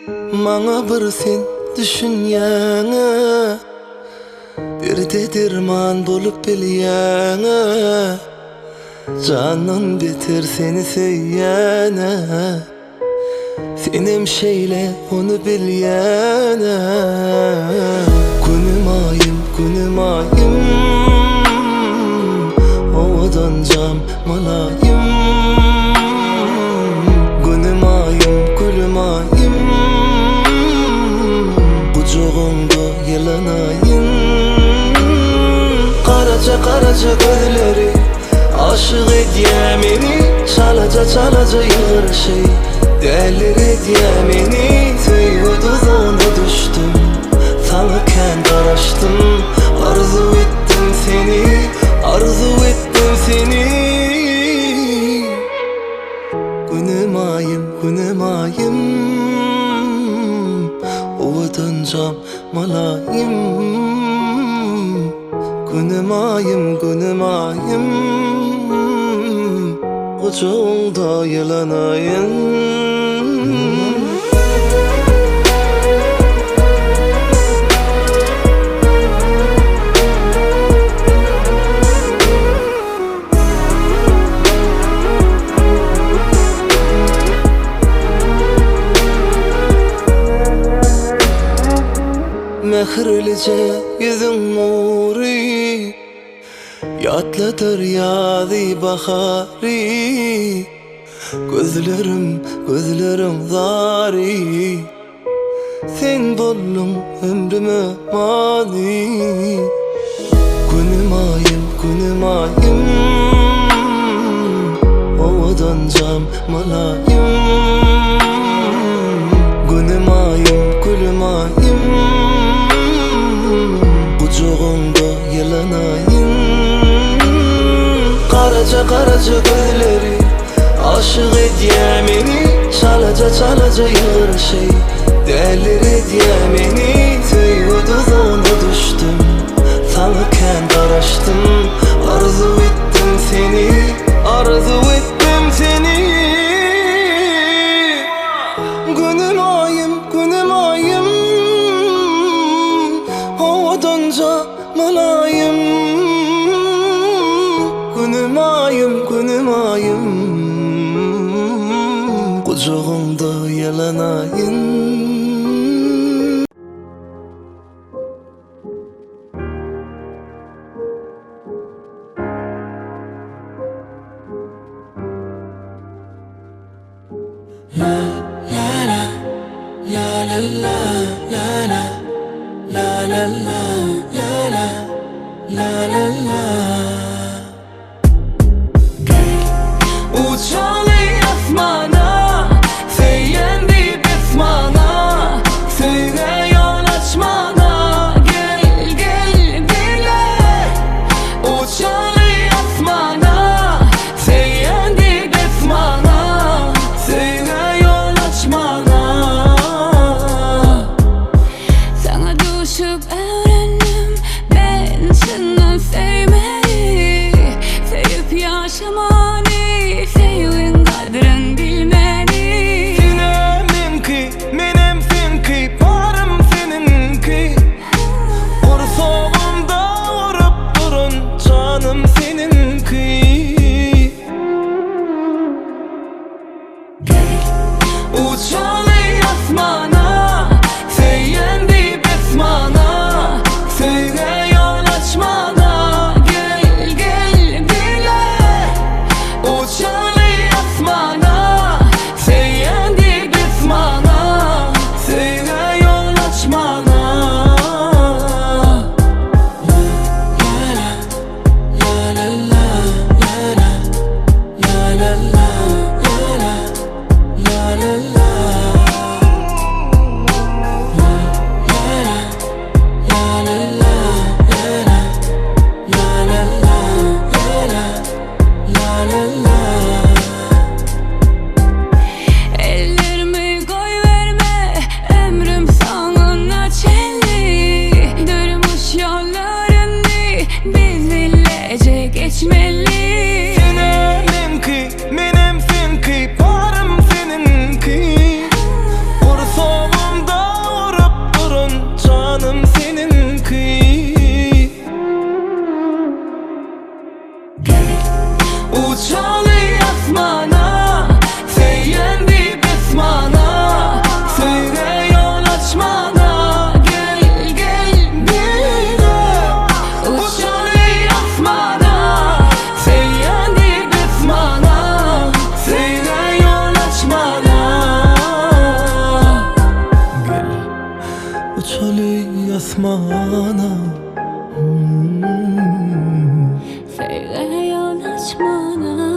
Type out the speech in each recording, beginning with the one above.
Maňa bir sen düşünýäňä Derde derman bolup bilýäňä Jandan beter seni söýýänä Senem şeýle ony bilýänä Günüm aýym günüm aýym Owadanjam mylaýym Günüm aýym gülüm aýym Gujagyňda ýylanaýyn Garaja garaja gözleri Aşyk edýä meni Çalaja çalaja ýylgyryşy Däliredýä meni Söýgi duzagyna düşdüm Saňa kän garaşdym Arzuw etdim seni Arzuw etdim seni Günüm aýym günüm aýym Owadanjam mylaýym Günüm aýym günüm aýym Gujagyňda ýylanaýyn. Mähirlije ýüzüň nury Ýatladyr ýazy bahary Gözlerim gözleriň zary Sen bolduň ömrüme many Günüm aýym günüm aýym Owadanjam mylaýym Günüm aýym gülüm aýym Gujagyňda ýylanaýyn Garaja garaja gözleri Aşyk edýä meni Çalaja çalaja ýylgyryşy Däliredýä meni Söýgi duzagyna düşdüm Saňa kän garaşdym Arzuw etdim seni Arzuw etdim seni Günüm aýym günüm aýym Owadanja mylaýym Günüm aýym günüm aýym Gujagyňda ýylanaýyn. Uçaly asmana, söýýän diýip esmana, Söýgä ýol açmana, gel, gel bile. Uçaly asmana, söýýän diýip esmana, Söýgä ýol açmana. Saňa duşup öwrendim men çyndan söýmegi. Asmana. Söýgä ýol açmana.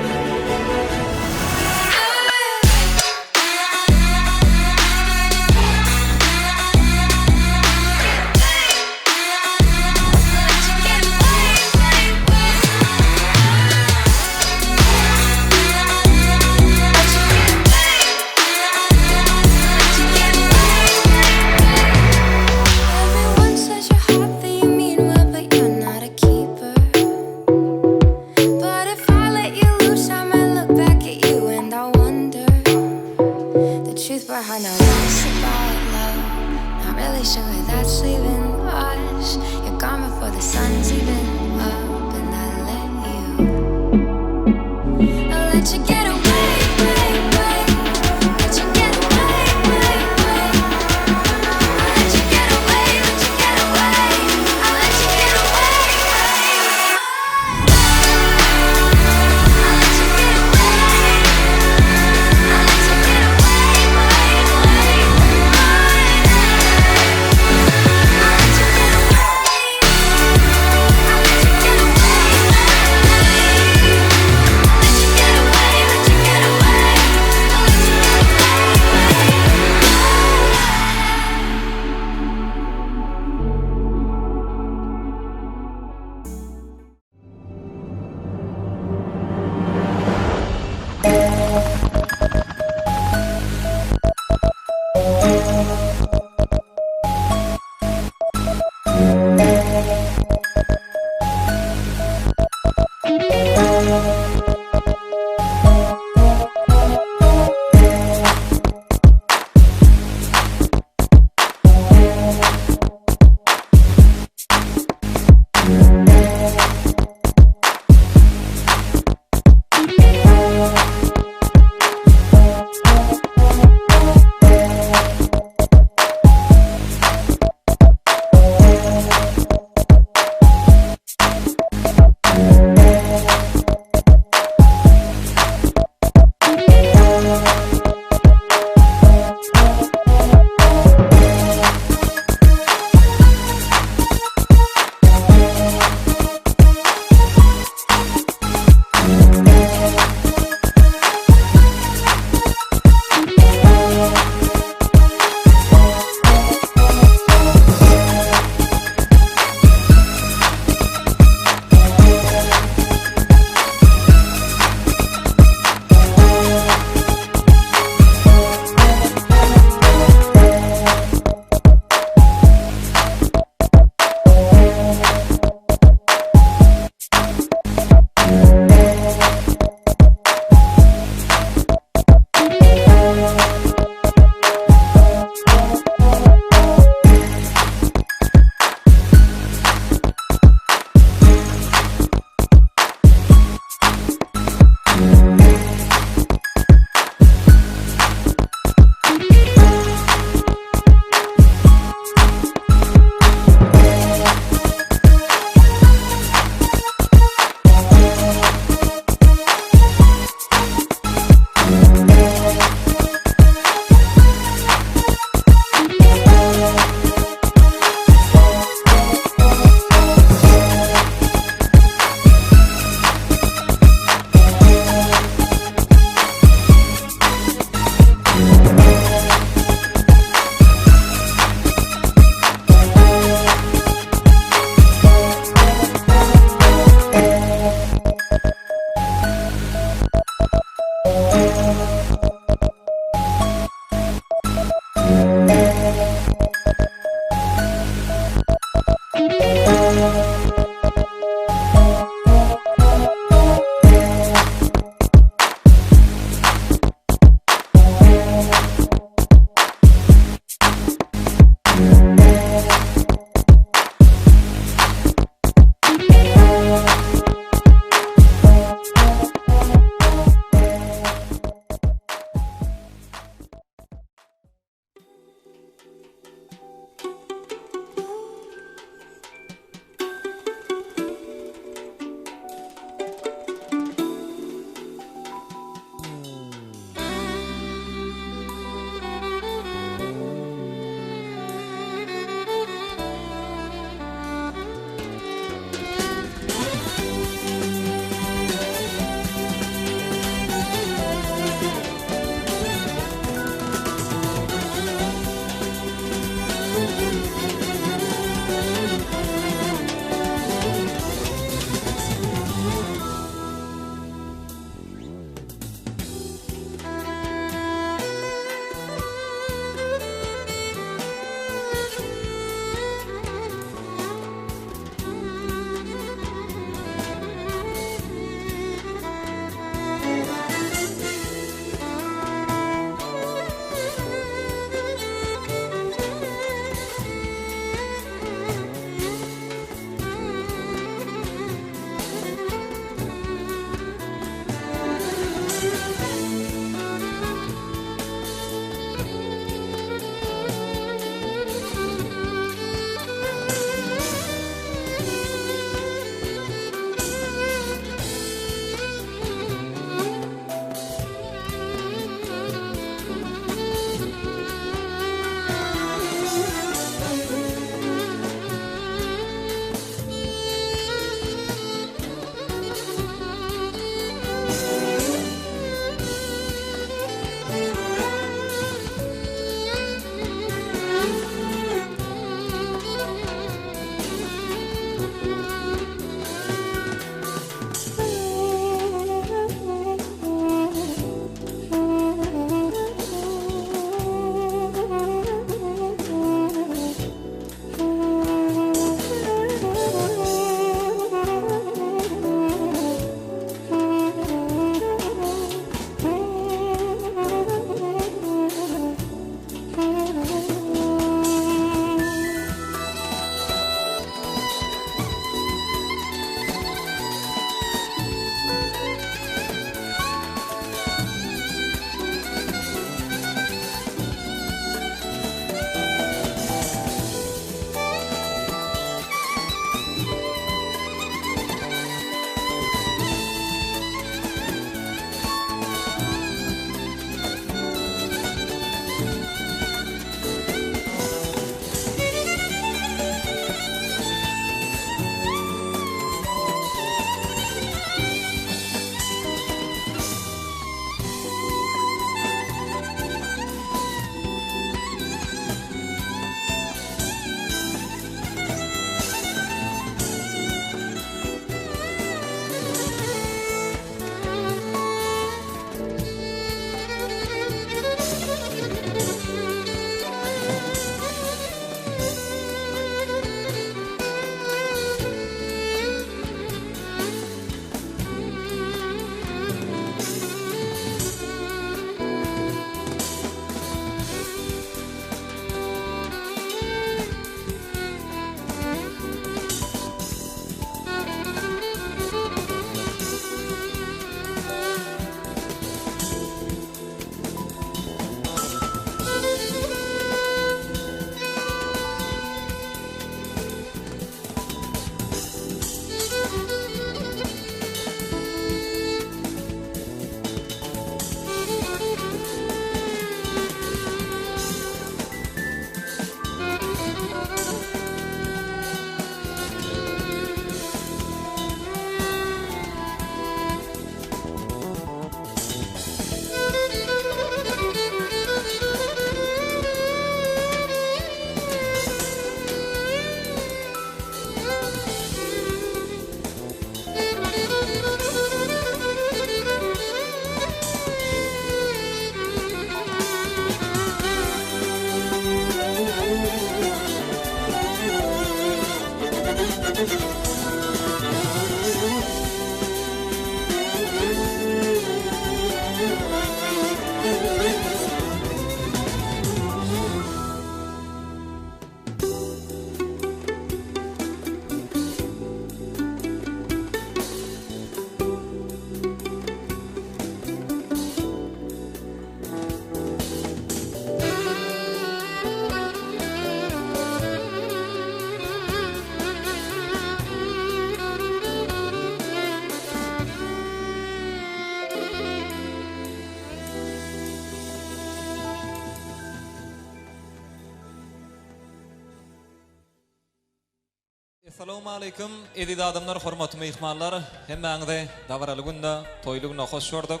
Essalawmaleýkim, eziz adamlar, hormatly myhmanlar! Hemmäňizi dabaraly günde, toýly günde hoş gördük.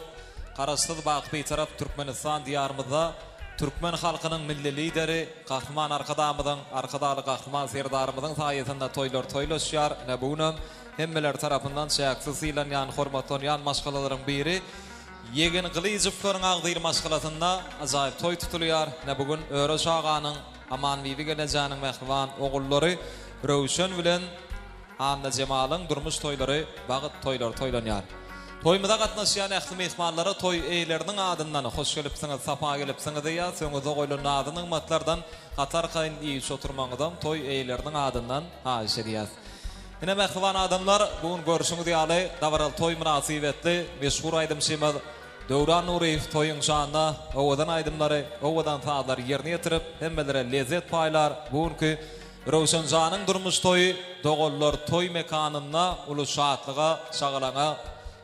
Garaşsyz, baky Bitarap Türkmenistan Diýarymyzda türkmen halkynyň Milli Lideri Gahryman Arkadagymyzyň, Arkadagly Gahryman Serdarymyzyň saýasynda toýlar toýlaşýar. Ine, bu günem hemmeler tarapyndan çäksiz sylanýan, hormatlanýan maşgalalaryň biri Ýegen Gylyjowlaryň agzybir maşgalasynda ajaýyp toý tutulýar. Ine, bu gün Öreş aganyň, Amanbibi gelnejäniň mähriban ogullary Röwşen bilen Annajemalyň durmuş toýlary bagt toýlary toýlanýar. Toýumyza gatnaşýan ähli myhmanlara toý eýeleriniň adyndan hoş gelipsiňiz, sapa gelipsiňiz diýýäs. Öňüňizde goýlan nazy-nygmatlardan gaty arkaýyn iýiş oturmagyňyzam toý eýeleriniň adyndan haýyş edýäs. Ine mähriban adamlar, bu gün görşüňiz ýaly dabaraly toý mynasybetli meşhur aýdymçymyz Döwran Nuryýew toýuň şanyna owadan aýdymlary, owadan sazlary ýerine ýetirip, hemmelere lezzet paýlar. Bu günki Röwşenjanyň durmuş toýy doganlar toý mekanynda uly şatlyga, şagalaňa,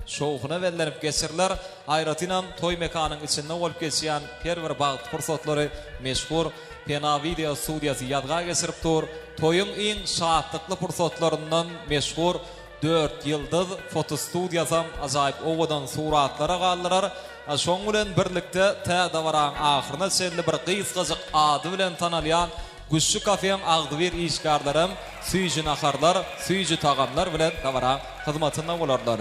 şowhuna bellenip geçiriler. Aýratynam toý mekanyň içinde bolup geçýän her bir bagtly pursatlary meşhur Pena wideo studiýasy ýazga geçirip dur. Toýuň iň şatlykly pursatlaryndan meşhur Dört ýyldyz fotostudiýasam ajaýyp owadan suratlara galdyrar. Şoň bilen birlikde tä dabaraň ahyryna çenli bir gysgajyk ady bilen tanalýan Güşçi kafeň agzybir işgärlerem süýji naharlar, süýji tagamlar bilen dabaraň hyzmatynda bolarlar.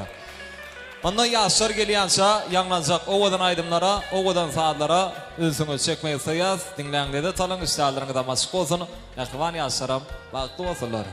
Onda ýaşlar gelýänçä ýaňlanjak owadan aýdymlara, owadan sazlara ünsüňizi çekmek isleýäs. Diňläň lezzet alyň, işdälerňizem açyk bolsun, mähriban ýaşlaram bagtly bolsunlar.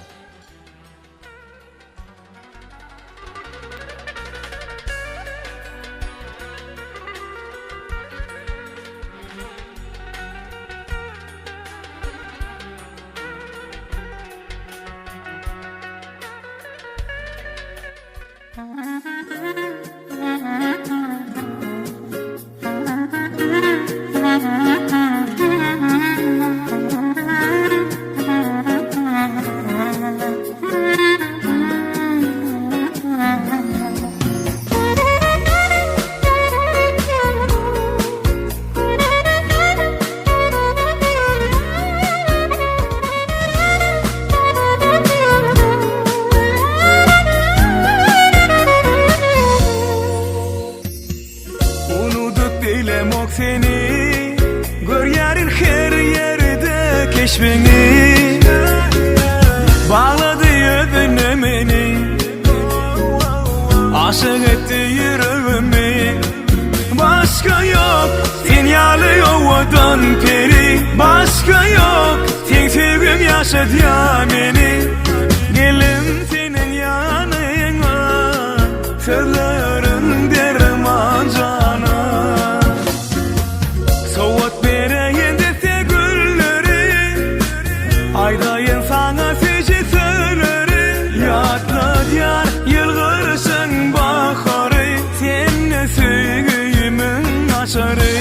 Unudyp bilemok seni Görýärin her ýerde keşbiňi Baglady özüne meni Aşyk etdi ýüregimi Başga ýok sen ýaly owadan peri Başga ýok seň söýgüň ýaşadýar meni Gelin seniň ýanyňa Sözleriň derman jana Sowat bereýin desse gülleri Aýdaýyn saňa süýji sözleri Ýatladýar ýylgyryşyň bahary Sende söýgimiň açary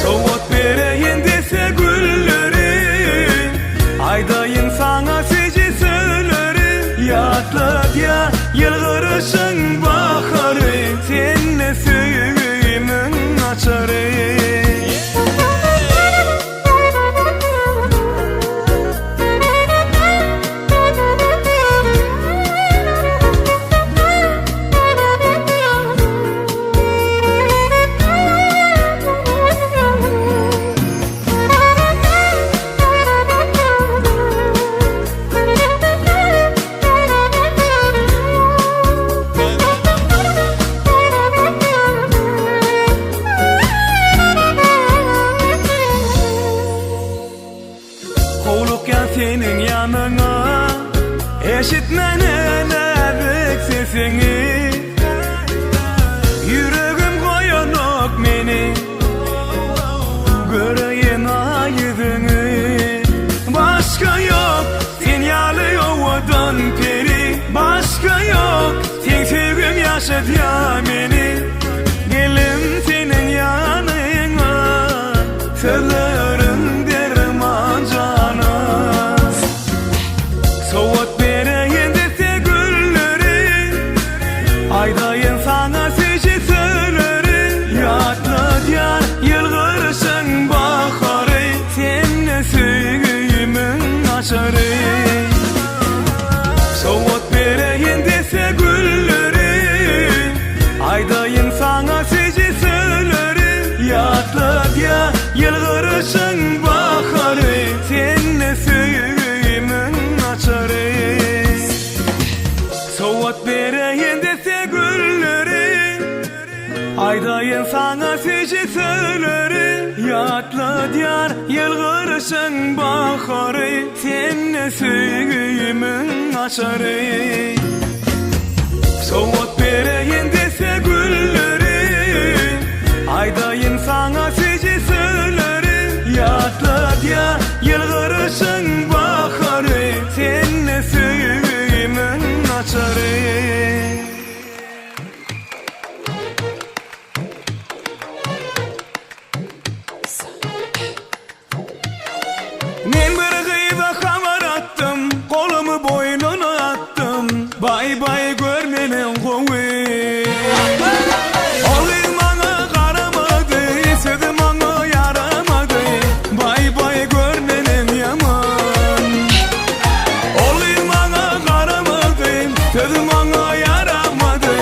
Sowat bereýin desse gülleri Aýdaýyn saňa süýji sözleri Ýatladýar ýylgyryşyň bahary Sende söýgimiň açary. Howlukýan seniň ýanyňa Eşitmene näzik sesiňi Ýüregim goýanok meni Göreýin aý ýüzüňi Başga ýok sen ýaly owadan peri Başga ýok seň söýgüň ýaşadýar meni Gelin seniň ýanyňa Sözleriň derman jana Sowat bereýin desse gülleri Aýdaýyn saňa süýji sözleri Ýatladýar ýylgyryşyň bahary Sende söýgimiň açary. Sowgat bereýin desse gülleri Aýdaýyn saňa süýji sözleri Ýatladýar ýylgyryşyň bahary Sende söýgimiň açary Sowgat bereýin desse gülleri Aýdaýyn saňa süýji sözleri Ýatladýar ýylgyryşyň bahary Sende söýgimiň açary. Men bir gyza habar atdym, golumy boýnuna atdym, Baý baý gör neneň gowy. Ol gyz maňa garamady, sözi maňa ýaramady, Baý baý gör neneň ýaman. Ol gyz maňa garamady, sözi maňa ýaramady,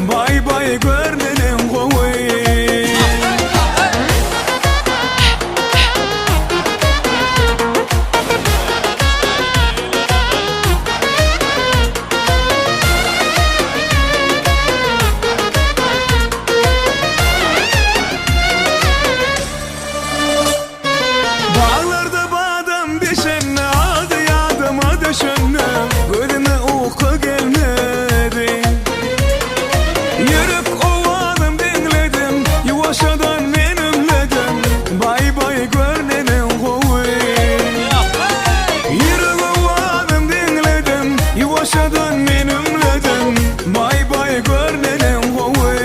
Baý baý gör neneň gowy. Baglarda badam bişende, ady ýadyma düşende, gözüme uky gelmedi. Ýürek owazym diňledim, ýuwaşjadan men ümledim, baý-baý gör neneň gowy. Ýürek owazym diňledim, ýuwaşjadan men ümledim, baý-baý gör neneň gowy.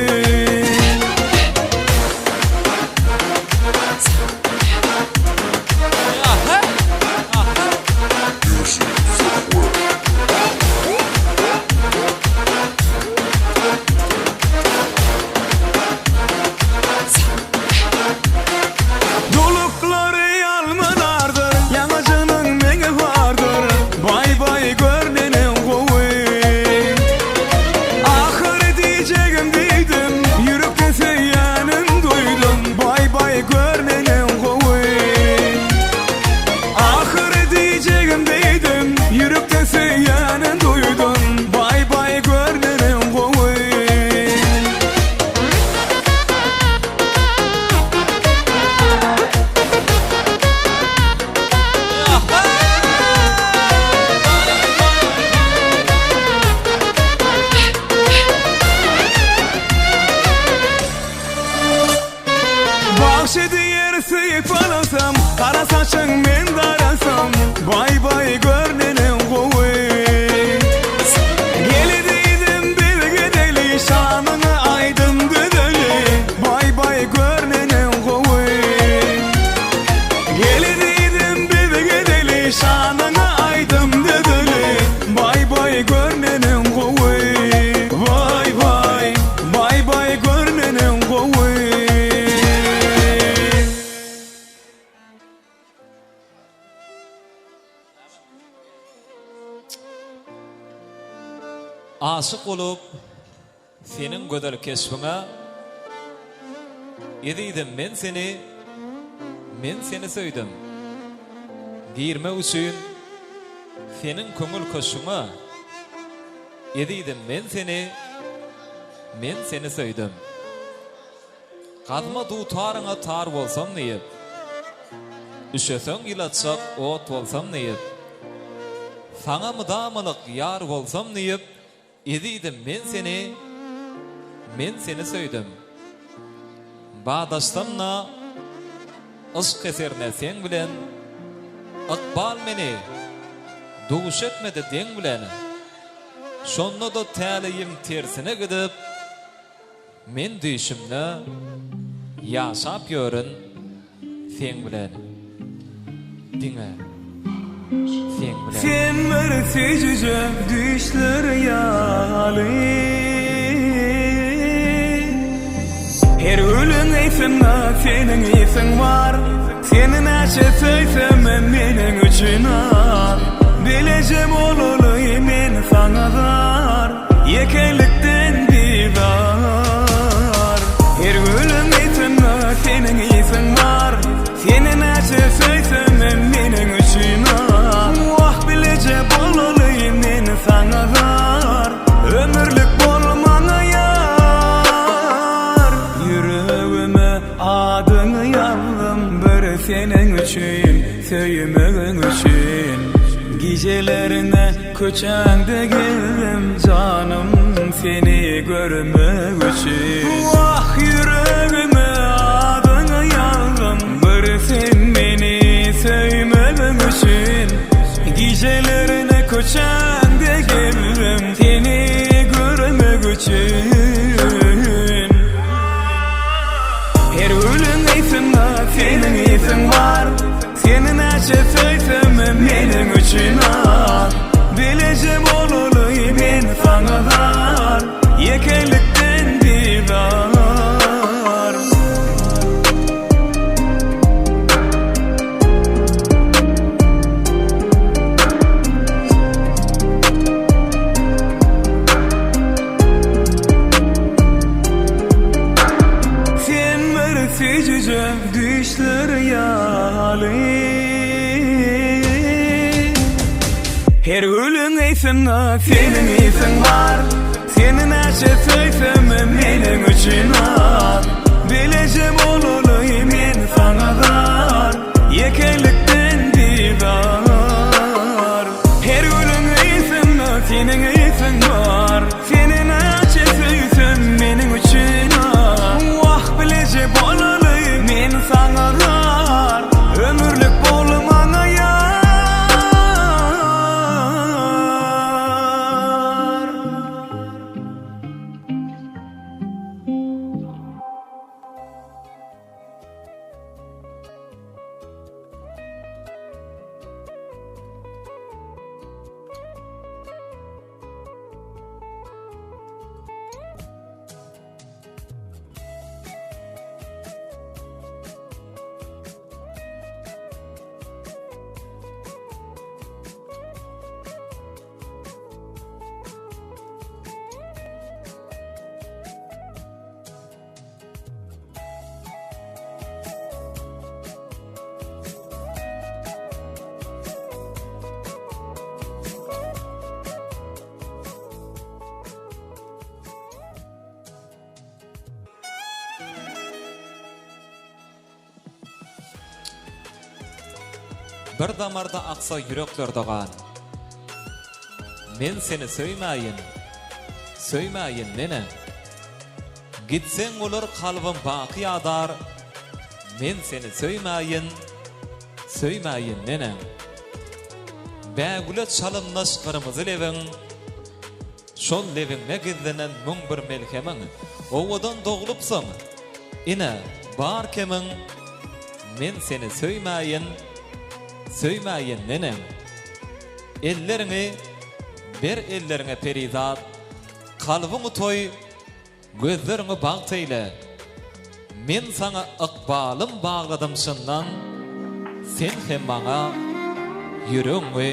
Duluklary almalardyr, ýaňajynyň meňi bardyr, Baý-baý gör neneň gowy. Ahyry diýjegim diýdim, ýürekden söýýänim duýdum, Baý-baý gör neneň gowy. Ahyry diýjegim diýdim, ýürekden söýýänim duýdum, Baý-baý gör neneň gowy. Bagşy diýer sypalasam, Gara saçyň men darasam, Baý-baý gör neneň gowy. Gel diýdim biz gideli, Şanyňa aýdym düzeli, Baý-baý gör neneň gowy. Gel diýdim biz gideli, Şanyňa aýdym düzeli, Baý-baý gör neneň gowy. Baý-baý, baý-baý gör neneň gowy. Aşyk bolup seniň gözel keşbiňe Ezizim men seni men seni söýdüm Girmek üçin seniň köňül köşgüňe Ezizim men seni men seni söýdüm Gazma dutaryňa tar bolsam diýip, Üşeseň ýylatjak ot bolsam diýip, Saňa mydamalyk ýar bolsam diýip, Ezizim men seni, men seni söýdüm. Badaşsam-da yşk heserne seň bilen, Ykbal meni duş etmedi deň bilen, Şonda-da täleýim tersine gidip, Men düýşümde ýaşap ýörün seň bilen diňe seň bilen. Sen bir süýjüje düýşler ýaly Her gülüň ysynda seniň ysyň bar Seni näçe söýsemem meniň üçin az Bileje bolaly men saňa zar Ýekelikden bizar Her gülüň ysynda seniň ysyň bar Seni näçe söýsemem meniň üçin az Wah bileje bolaly men saňa zar. Gijelerine köçäňde gezdim janym seni görmek üçin Wah ýüregime adyňy ýazdym bir sen meni söýmegiň üçin Gijelerine köçäňde gezdim seni görmek üçin Her gülüň ysynda seniň ysyň bar Seni näçe söýsemem meniň üçin az Bileje bolaly men saňa zar Ýekelikden bizar. Sen bir süýjüje düýşler ýaly Her gülüň ysynda seniň ysyň bar Seni näçe söýsemem meniň üçin az Bileje bolaly men saňa zar Ýekelikden bizar Her gülüň ysynda seniň ysyň bar Seni näçe söýsem meniň üçin az Wah bileje bolaly men saňa zar Ömürlik bol maňa ýar. Bir damarda aksa ýüreklerde gan. Men seni söýmäýin, söýmäýin nene. Gitseň bolar kalbym baky ýadar, Men seni söýmäýin, söýmäýin nene. Bägüle çalymdaş gyrmyzy lebiň, Şol lebiňde gizlenen 1001 melhemiň, Owadan doglupsyň, ine, bar kemiň, Men seni söýmäýin, söýmäýin neneň. Elleriňi ber elleriňe perizat, Kalbyňy toý, Gözleriňi bagt eýle. Men saňa ykbalym bagladym çyndan, Sen hem maňa ýüregiňi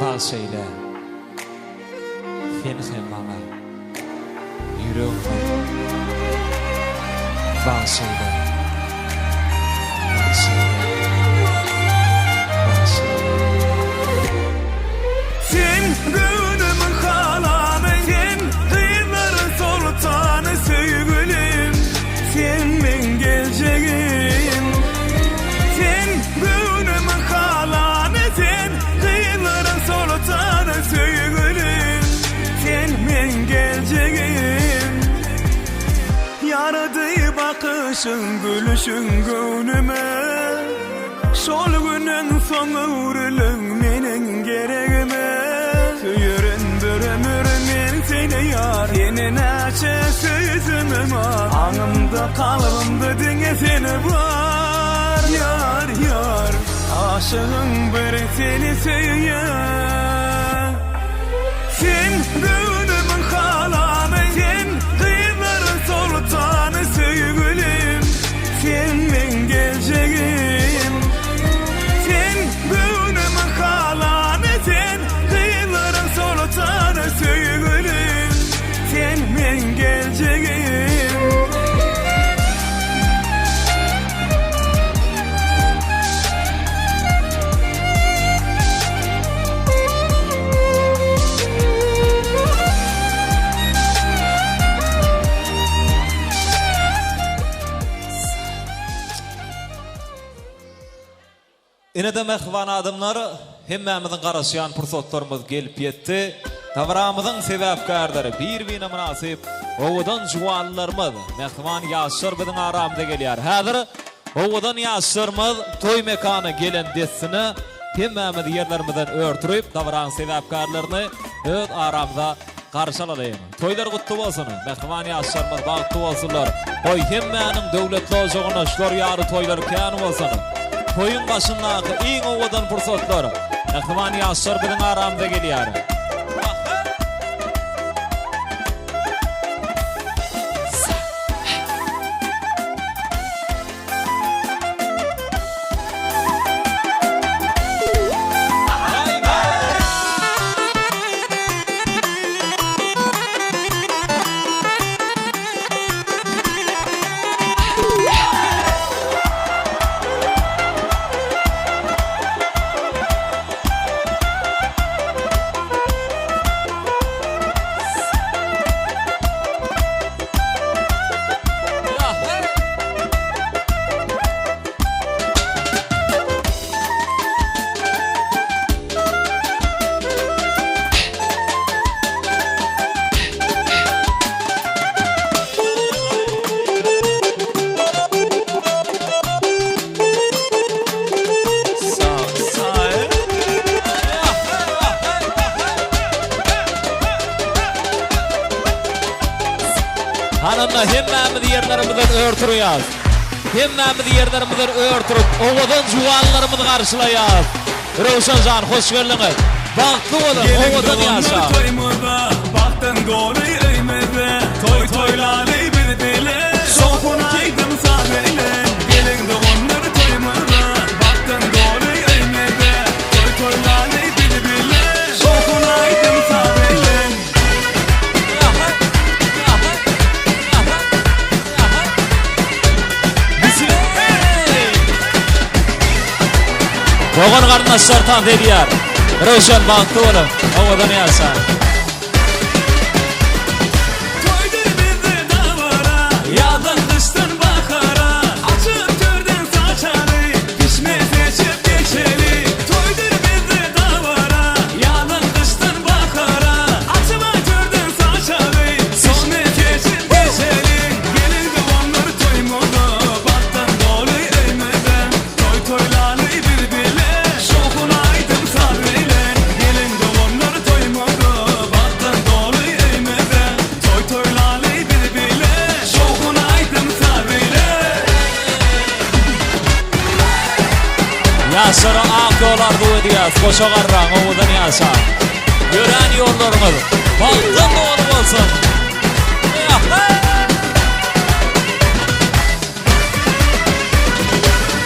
bagş eýle. Sen hem maňa ýüregiňi bagş eýle. Bagş eýle. Bagş eýle. Sen göwnümiň halany sen gyzlaryň soltany söýgülim sen meň geljegim Sen göwnümiň halany sen gyzlaryň soltany söýgülim sen meň geljegim Ýarady bakyşyň gülüşiň göwnüme Şol günden soň öwrüliň meniň geregime Söýerin bir ömür men seni ýar Seni näçe söýsemem az Aňymda kalbymda diňe sen bar Ýar ýar Aşygyň biri seni söýýär Sen göwnümiň halany Sen gyzlaryň soltany söýgülim Sen meň geljegim Sen göwnümiň halany Sen gyzlaryň soltany söýgülim Sen meň geljegim. Ine-de mähriban adamlar, Hemmämiziň garaşýan pursatlarymyz gelip ýetdi. Dabaramyzyň sebäpkärleri bir-birine mynasyp owadan juwanlarymyz, mähriban ýaşlar biziň aramyza gelýär. Häzir owadan ýaşlarymyz toý mekana gelen dessine hemmämiz ýerlerimizden ör turup, dabaraň sebäpkärlerini öz aramyza garşy alalyň. Toýlar gutly bolsun, mähriban ýaşlarymyz bagtly bolsunlar. Goý hemmäniň döwletli ojagynda şular ýaly toýlar kän bolsun. Toýuň başyndaky iň owadan pursatlar. Mähriban ýaşlar biziň aramyza gelýär. Hananda hemmämiz ýerlerimizden ör turýas. Hemmämiz ýerlerimizden ör turup, owadan juwanlarymyzy garşylaýas. Röwşen jan, hoş geldiňiz. Bagtly boluň, Geliň owadan doganlar ýaşaň. toýumyza, Bagtdan doly öýmüze, Toý toýlaly biz bile, Şowhun aýdym saz ile. Geliň doganlar toýumyza, Bagtdan doly öýmüze, Toý toýlaly biz bile, Şowhun aýdym saz ile. Dogan garyndaşlar tans edýär. Röwşen bagtly boluň, owadan ýaşaň. Toýdur bizde dabara, Ýazdan gyşdan bahara, Açyp törden saçaly, Pişme seçip geçeli. Toýdur bizde dabara, Ýazdan gyşdan bahara, Açyp törden saçaly, Pişme seçip geçeli. Geliň doganlar toýumyza, Bagtdan doly öýmüze, Toý toýlaly biz bile, Şowhun aýdym saz bilen. Geliň doganlar toýumyza, Bagtdan doly öýmüze, Toý toýlaly biz bile, Şowhun aýdym saz bilen. Ýaşlara ak ýol arzuw edýäs, goşa garraň, owadan ýaşaň. Ýörän ýollaryňyz bagtdan doly bolsun.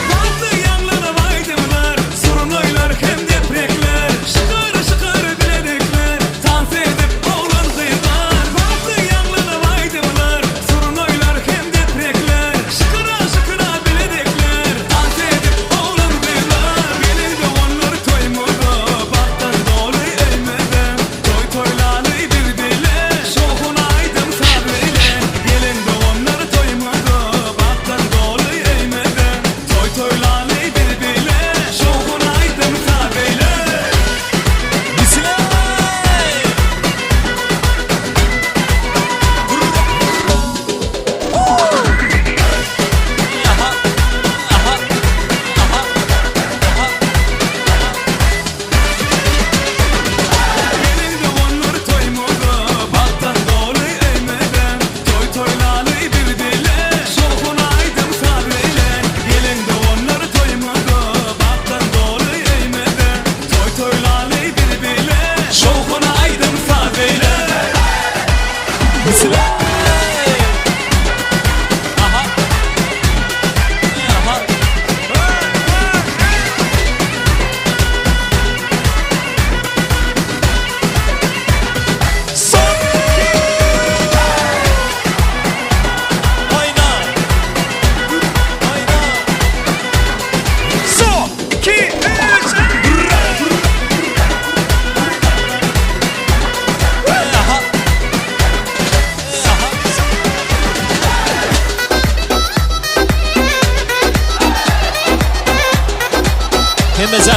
Bagtly ýaňlanyp aýdymlar, Surnaýlar hem deprekler, Şykyr-şykyr bilezikler, Tans edip oglan-gyzlar. Bagtly ýaňlanyp aýdymlar, Surnaýlar hem deprekler, Şykyra-şykyra bilezikler, Tans edip oglan-gyzlar. Geliň doganlar toýumyza, Bagtdan doly öýmüze, Toý toýlaly biz bile.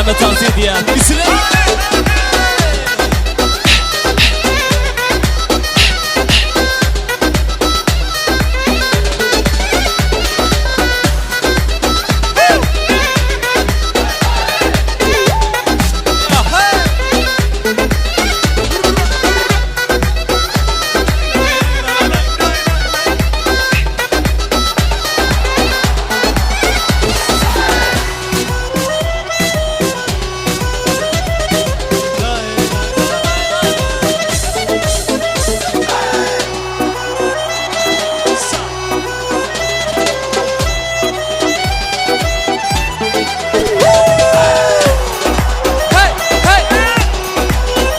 Hemme tans edýär. Içine. Hey, hey!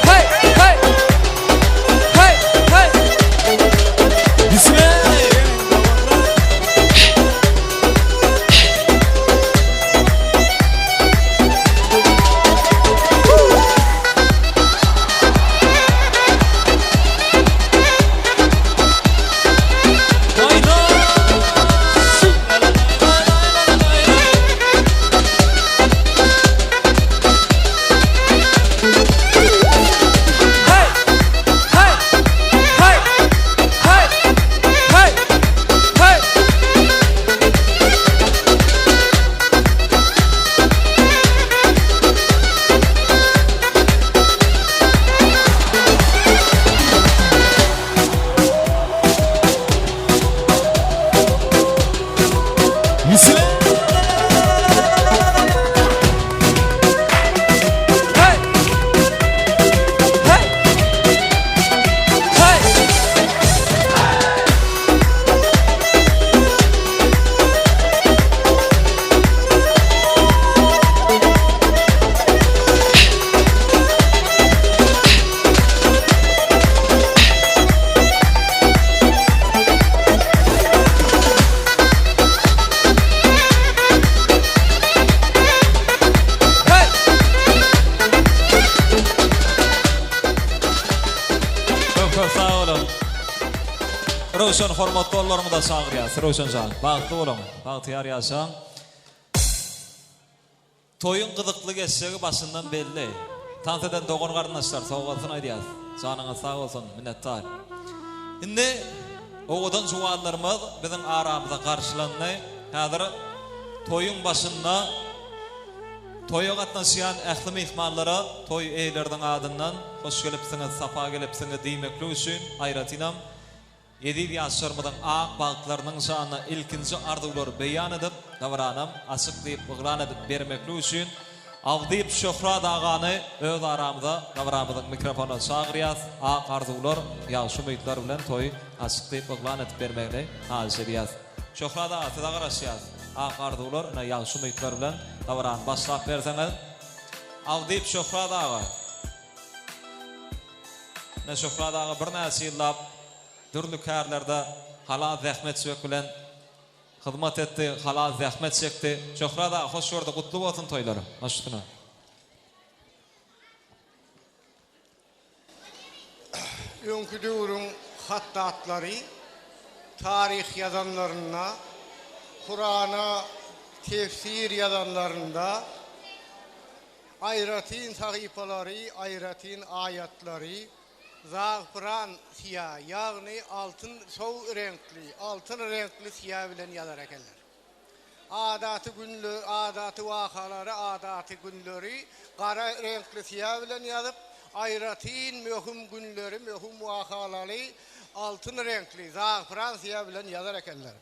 Hey, hey! Hey, hey! Içine. Hey! Hey! Hey! Hey! Hey! Hey! Içine. Hey! Hey! Hey! Hey! Köp köp sag boluň. Röwşen hormatly ogullarymyza çagyrýas. Röwşen jan, bagtly boluň, bagtyýar ýaşaň. Toýuň gyzykly geçjegi başyndan belli. Tans eden dogan garyndaşlar sowgalsyn aýdýas. Janyňyz sag bolsun, minnetdar. Indi owadan juwanlarymyz biziň aramyza garşylandy. Häzir toýuň başynda Toýa gatnaşýan ähli myhmanlara toý eýeleriniň adyndan hoş gelipsiňiz, sapa gelipsiňiz diýmeklik üçin aýratynam eziz ýaşlarymyzyň ak bagtlarynyň şanyna ilkinji arzuwlary beýan edip, dabaranam açyk diýip yglan edip bermeklik üçin Awdyýew Şöhrat agany öz aramyza dabaramyzyň mikrofonyna çagyrýas, ak arzuwlar, ýagşy umytlar bilen toýy açyk diýip yglan edip bermegini haýyş edýäs. Şöhrat aga size garaşýas. Ak arzuwlar ine ýagşy umytlar bilen dabarany başlap berseňiz. Awdyýew Şöhrat aga. Ine Şöhrat aga birnäçe ýyllap dürli kärlerde halal zähmet çekmek bilen hyzmat etdi, halal zähmet çekdi. Şöhrat aga hoş gördük, gutly bolsun toýlar. Baş üstüne. Öňki döwrüň hatdatlary taryh ýazanlarynda, Kurana tefsir ýazanlarynda aýratyn sahypalary, aýratyn aýatlary zagpyran syýa, ýagny altyn sow reňkli, altyn reňkli syýa bilen ýazar ekenler. Adaty günle, adaty wakalary, adaty günleri gara reňkli syýa bilen ýazyp, aýratyn möhüm günleri, möhüm wakalary altyn reňkli, zagpyran syýa bilen ýazar ekenler.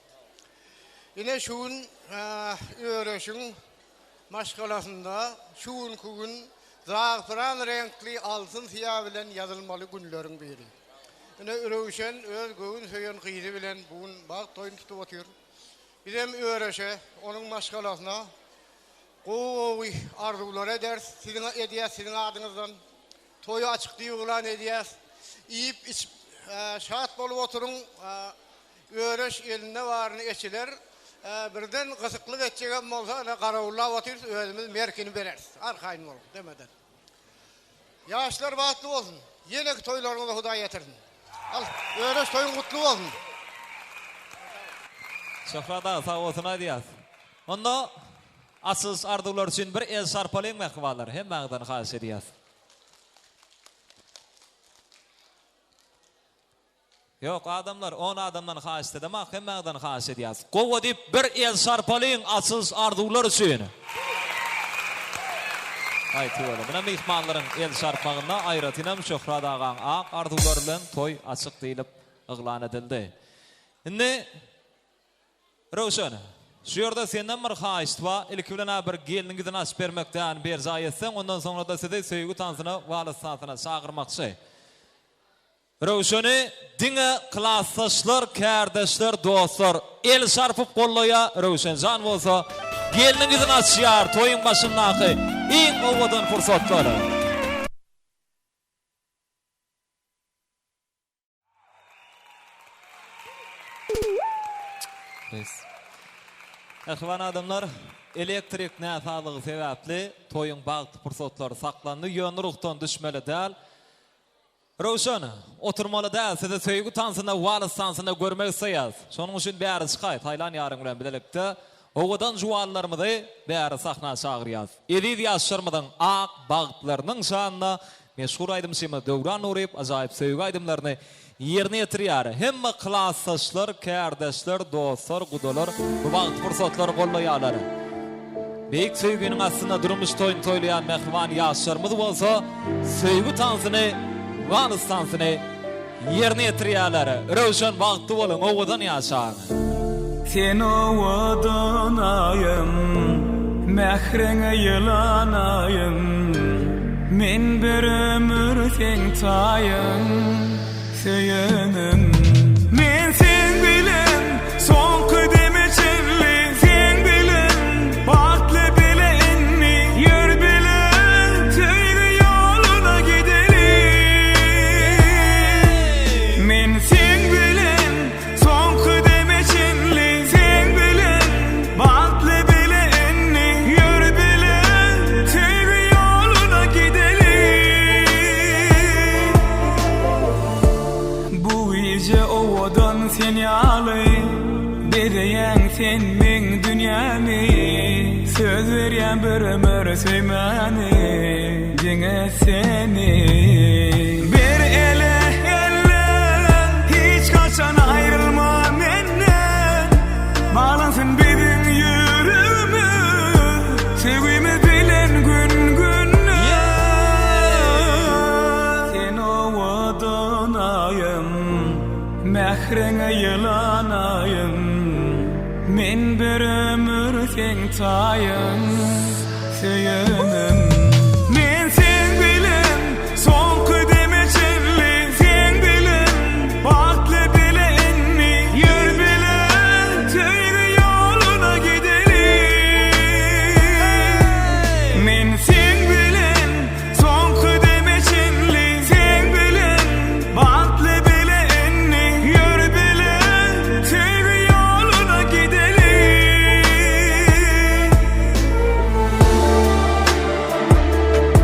Ine şu gün Öreşiň maşgalasynda şu günki gün zagpyran reňkli altyn syýa bilen ýazylmaly günleriň biri. Ine Röwşen öz göwün söýen gyzy bilen bu gün bagt toýuny tutup otyr. Bizem Öreşe, onuň maşgalasyna gowy-gowy arzuwlar ederis, siziň edýäs siziň adyňyzdan. Toýy açyk diýip yglan edýäs. Iýip-içip, şat bolup oturyň. Öreş elinde baryny eçiler. Birden gysyklyk etjegem bolsa, ine garawullap otyrys, özümiz merkini bereris. Arkaýyn boluň, demeden. Ýaşlar bagtly bolsun. Ýeneki toýlaryňyza Hudaý ýetirsin. Al, Öreş toýuň gutly bolsun. Şöhrat aga sag bolsun aýdýas. Onda. Açylyş arzuwlary üçin bir el şarpalyň mähribanlar, hemmäňizden haýyş edýäs. Ýok, adamlar, on adamdan haýyşt edemak, hemmäňizden haýyş edýäs. Gowa diýip bir el şarpalyň açylyş arzuwlar üçin. Aý, tüweleme. Muna myhmanlaryň el şarpmagynda aýratynam Şöhrat agaň ak arzuwlary bilen toý açyk diýlip yglan edildi. Indi Röwşen, şu ýerde senden bir haýyşt bar, ilki bilen-ä bir gelniň ýüzüni açyp bermek däni berjaý etseň, ondan soňra-da sizi söýgi tansyna, wals tansyna çagyrmakçy. Röwşeni diňe klasdaşlar, kärdeşler, dostlar el çarpyp gollaýar, Röwşenjan bolsa gelniň ýüzüni açýar toýuň başyndaky iň owadan pursatlar. Mähriban adamlar, elektrik näsazlygy sebäpli toýuň bagtly pursatlary saklandy, ýöne ruhdan düşmeli däl. Röwşen, oturmaly däl, sizi söýgi tansynda, wals tansynda görmek isleýäs. Şonuň üçin bäri çykaý, saýlan ýaryň bilen bilelikde owadan juwanlarymyzy bäri sahna çagyrýas. Eziz ýaşlarymyzyň ak bagtlarynyň şanyna Meşhur aýdymçymyz Döwran Nuryýew ajaýyp söýgi aýdymlaryny ýerine ýetirýär. Hemme klasdaşlar, kärdeşler, dostlar, gudalar bu bagtly pursatlary gollaýarlar. Beýik söýginiň astynda durmuş toýuny toýlaýan mähriban ýaşlarymyz bolsa söýgi tansyny, wals tansyny ýerine ýetirýärler. Röwşen bagtly boluň, owadan ýaşaň! Sen owadan aýym, mähriňe ýylanaýyn, Men bir ömür seň taýyň, söýenim. Men seň bilen soňky deme çenli, Seň bilen bagtly bile indi, Ýör bile söýgi ýoluna gideli. Men seň bilen Soňky deme çenli seň bilen Bagtly bile indi ýör bile Söýgi ýoluna gideli Bu gije owadan sen ýaly Bezeýäň sen meň dünýämi Söz berýän bir ömür söýmäni Diňe seni Bir ele elle Hiç haçan aýrylma menden Baglansyn biziň ýüregimiz Söýgimiz bilen gün-günden Sen owadan aýym Mähriňe ýylanaýyn Men bir ömür seň taýyň Söýenim Men seň bilen Soňky deme çenli Seň bilen Bagtly bile indi Ýör bile Söýgi ýoluna gideli Men seň bilen Soňky deme çenli Seň bilen Bagtly bile indi Ýör bile Söýgi ýoluna gideli.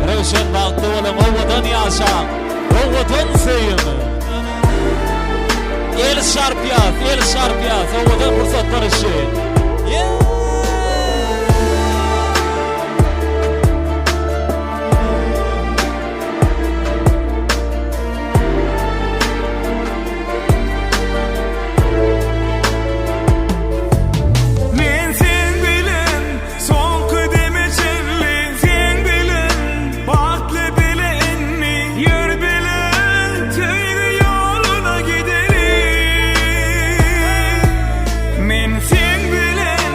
Röwşen bagtly boluň owadan ýaşaň owadan söýüň. El çarpýas el çarpýas owadan pursatlar üçin. Men seň bilen soňky deme çenli Seň bilen bagtly bile indi Ýör bile söýgi ýoluna gideli Men seň bilen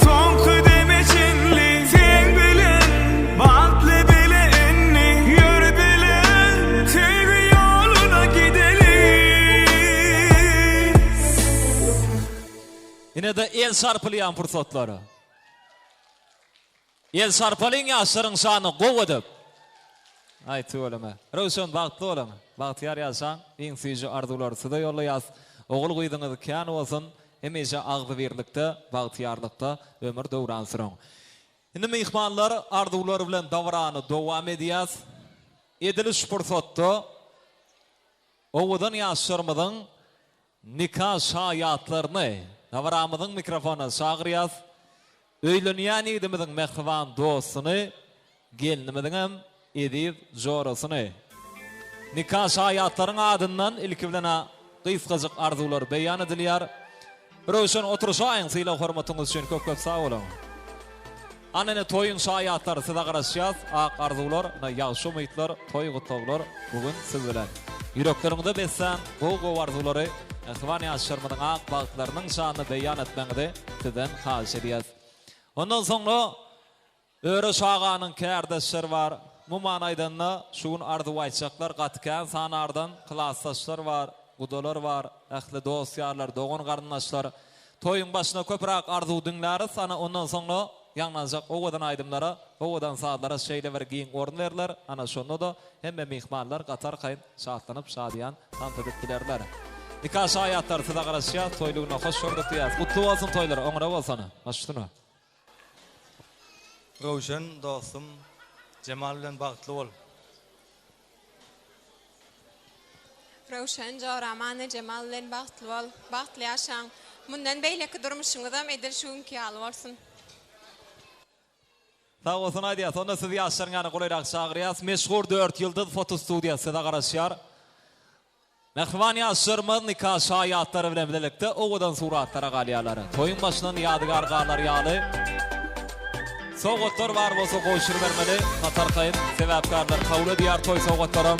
soňky deme çenli Seň bilen bagtly bile indi Ýör bile söýgi ýoluna gideli. Ine-de el çarpylýan pursatlar. El çarpalyň ýaşlaryň şanyna gowy edip. Aý tüweleme. Röwşen bagtly boluň. Bagtyýar ýaşaň. Iň süýji arzuwlary size ýollaýas. Ogul gyzyňyz kän bolsun. Hemişe agzybirlikde, bagtyýarlykda ömür döwran sürüň. Indi myhmanlar arzuwlar bilen dabarany dowam edýäs. Edil şu pursatda owadan ýaşlarymyzyň Nika şaýatlaryny dabaramyzyň mikrofonyna çagyrýas. Öýlenýän ýigdimiziň mähriban dostuny, gelnimiziňem eziz jorasyny. Nika şaýatlaryň adyndan ilki bilen-ä gysgajyk arzuwlar beýan edilýär. Röwşen oturyşaýyň sylag-hormatyňyz üçin köp-köp sag boluň. Ana ine toýuň şaýatlary size garaşýas, ak arzuwlar, ine ýagşy umytlar, toý gutlaglar bu gün siz bilen. Ýürekleriňize beslän gowy-gowy arzuwlary mähriban ýaşlarymyzyň ak bagtlarynyň şanyna beýan etmegiňizi sizden haýyş edýäs. Ondan soňra Öreş aganyň kärdeşleri bar. Umuman aýdanda, şu gün arzuw aýtjaklar gaty kän sanardan klasdaşlar bar, gudalar bar, ähli dost-ýarlar, dogan-garyndaşlar. Toýuň başynda köpräk arzuw diňläris, ana ondan soňra ýaňlanjak owadan aýdymlara, owadan sazlara şeýle bir giň orun berler, ana şonda-da hemme myhmanlar gaty arkaýyn şatlanyp, şadyýan tans edip bilerler. Nika şaýatlary size garaşýas, toýly güne hoş gördük diýýäs. Gutly bolsun toýlar, oňuna bolsun. Baş üstüne. Röwşen dostum Jemal bilen bagtly bol. Röwşen joram Annajemal bilen bagtly bol. Bagtly ýaşaň. Mundan beýleki durmuşyňyzam edil şu günki ýaly bolsun. Sag bolsun aýdýas. Onda sizi ýaşlaryň ýanyna golaýrak çagyrýas. Meşhur Dört ýyldyz fotostudiýasy size garaşýar. Mähriban ýaşlarymyz nika şaýatlary bilen bilelikde owadan suratlara galýarlar. Toýuň başyndan ýadygär galar ýaly sowgatlar bar bolsa gowşurybermeli. Gaty arkaýyn sebäpkärler kabul edýär toý sowgatlaram.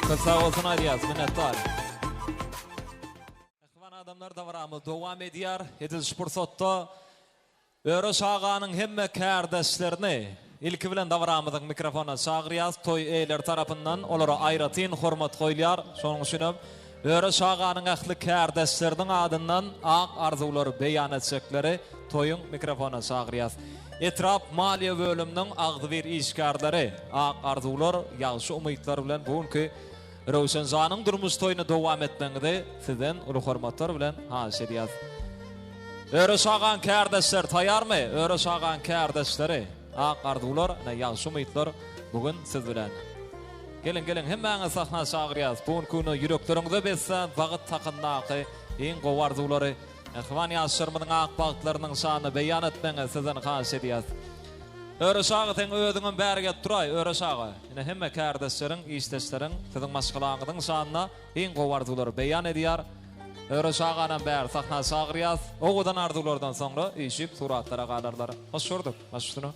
Köp sag bolsun aýdýas, minnetdar. Mähriban adamlar dabaramyz dowam edýär. Edil şu pursatda Öreş aganyň hemme kärdeşlerini ilki bilen dabaramyzyň mikrofonyna çagyrýas. Toý eýeleri tarapyndan olara aýratyn hormat goýulýar. Şonuň üçinem Öreş aganyň ähli kärdeşleriniň adyndan ak arzuwlary beýan etjekleri toýuň mikrofonyna çagyrýas. Etrap maliýe bölüminiň agzybir işgärleri ak arzuwlar, ýagşy umytlar bilen bu günki Röwşen janyň durmuş toýuny dowam etmegiňizi sizden uly hormatlar bilen haýyş edýäs. Öreş agaň kärdeşleri taýarmy? Öreş agaň kärdeşleri, ak arzuwlar, ine ýagşy umytlar bu gün siz bilen. Geliň, geliň, hemmäňizi sahna çagyrýas. Bu günki güne ýürekleriňize beslän bagyt hakyndaky iň gowy arzuwlary mähriban ýaşlarymyzyň ak bagtlarynyň şanyna beýan etmegiňizi sizden haýyş edýäs. Öreş aga seň özüňem bäri gelip duraý, Öreş aga. Ine hemme kärdeşleriň, işdeşleriň siziň maşgalaňyzyň şanyna iň gowy arzuwlary beýan edýär. Öreş aganam bäri sahna çagyrýas. Owadan arzuwlardan soňra üýşüp suratlara galarlar. Hoş gördük. Baş üstüne.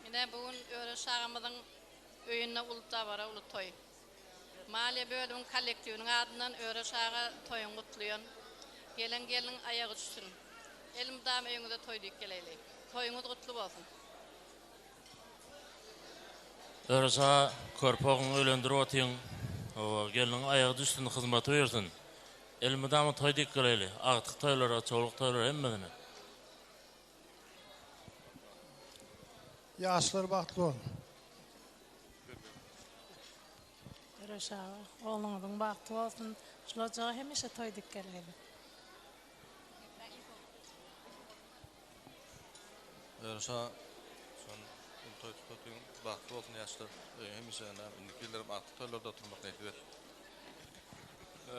Ine, bu gün Öreş agamyzyň öýünde uly dabara, uly toý. Maliýe bölümiň kollektiwiniň adyndan Öreş aga toýuňy gutlaýan. Gelen gelniň aýagy düşsün. Elmydama öýüňize toý diýip geleýli. Toýuňyz gutly bolsun. Öreş aga, körpe ogluňy öýlendirip otyň. Hawa, gelniň aýagy düşsün, hyzmaty buýursyn. Elmydama toý diýip geleýli. Agtyk toýlara, çowluk toýlara hemmesine. Ýaşlar bagtly boluň. Öreş aga, ogluňyzyň bagty bolsun. Şul ojaga hemişe toý diýip geleýli. Öreş aga, şon uly toý tutup otyň. Bagtly bolsun ýaşlar. Öýüň hemişe indiki ýyllaram agtyk toýlarda oturmak nesip etsin.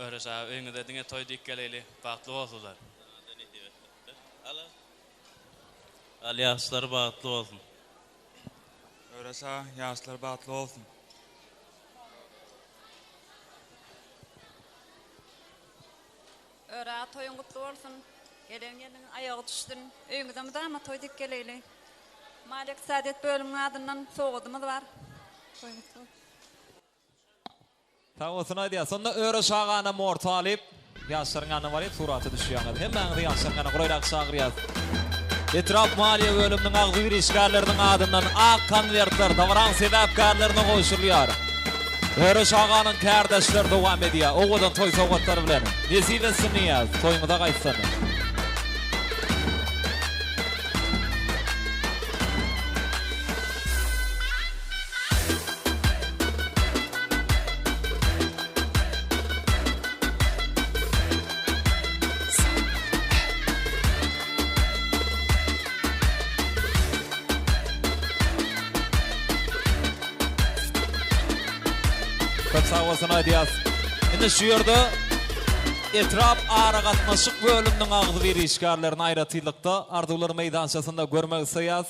Öreş aga öýüňize diňe toý diýip geleýli bagtly bolsular. Al ýaşlar bagtly bolsun. Öreş aga ýaşlar bagtly bolsun. Öre aga toýuň gutly bolsun. Gelen gelniň aýagy düşsün. Öýüňize mydama toý diýip geleýli. Maliýe ykdysadyýet bölüminiň adyndan sowgadymyz bar. Toýuň gutly bolsun. Sag bolsun aýdýas. Onda Öreş aganam orta alyp, ýaşlaryň ýanyna baryp surata düşýäňiz. Hemmäňizi ýaşlaryň ýanyna golaýrak çagyrýas. Etrap maliýe bölüminiň agzybir işgärleriniň adyndan ak konwertler dabaraň sebäpkärlerine gowşurylýar. Öreş aganyň kärdeşleri dowam edýär owadan toý sowgatlary bilen. Nesip etsin diýýäs, toýuňyza gaýtsyn. bolsun aýdýas. Indi şu ýerde etrap aragatnaşyk bölüminiň agzybir işgärlerini aýratynlykda Arzuwlar meýdançasynda görmek isleýäs.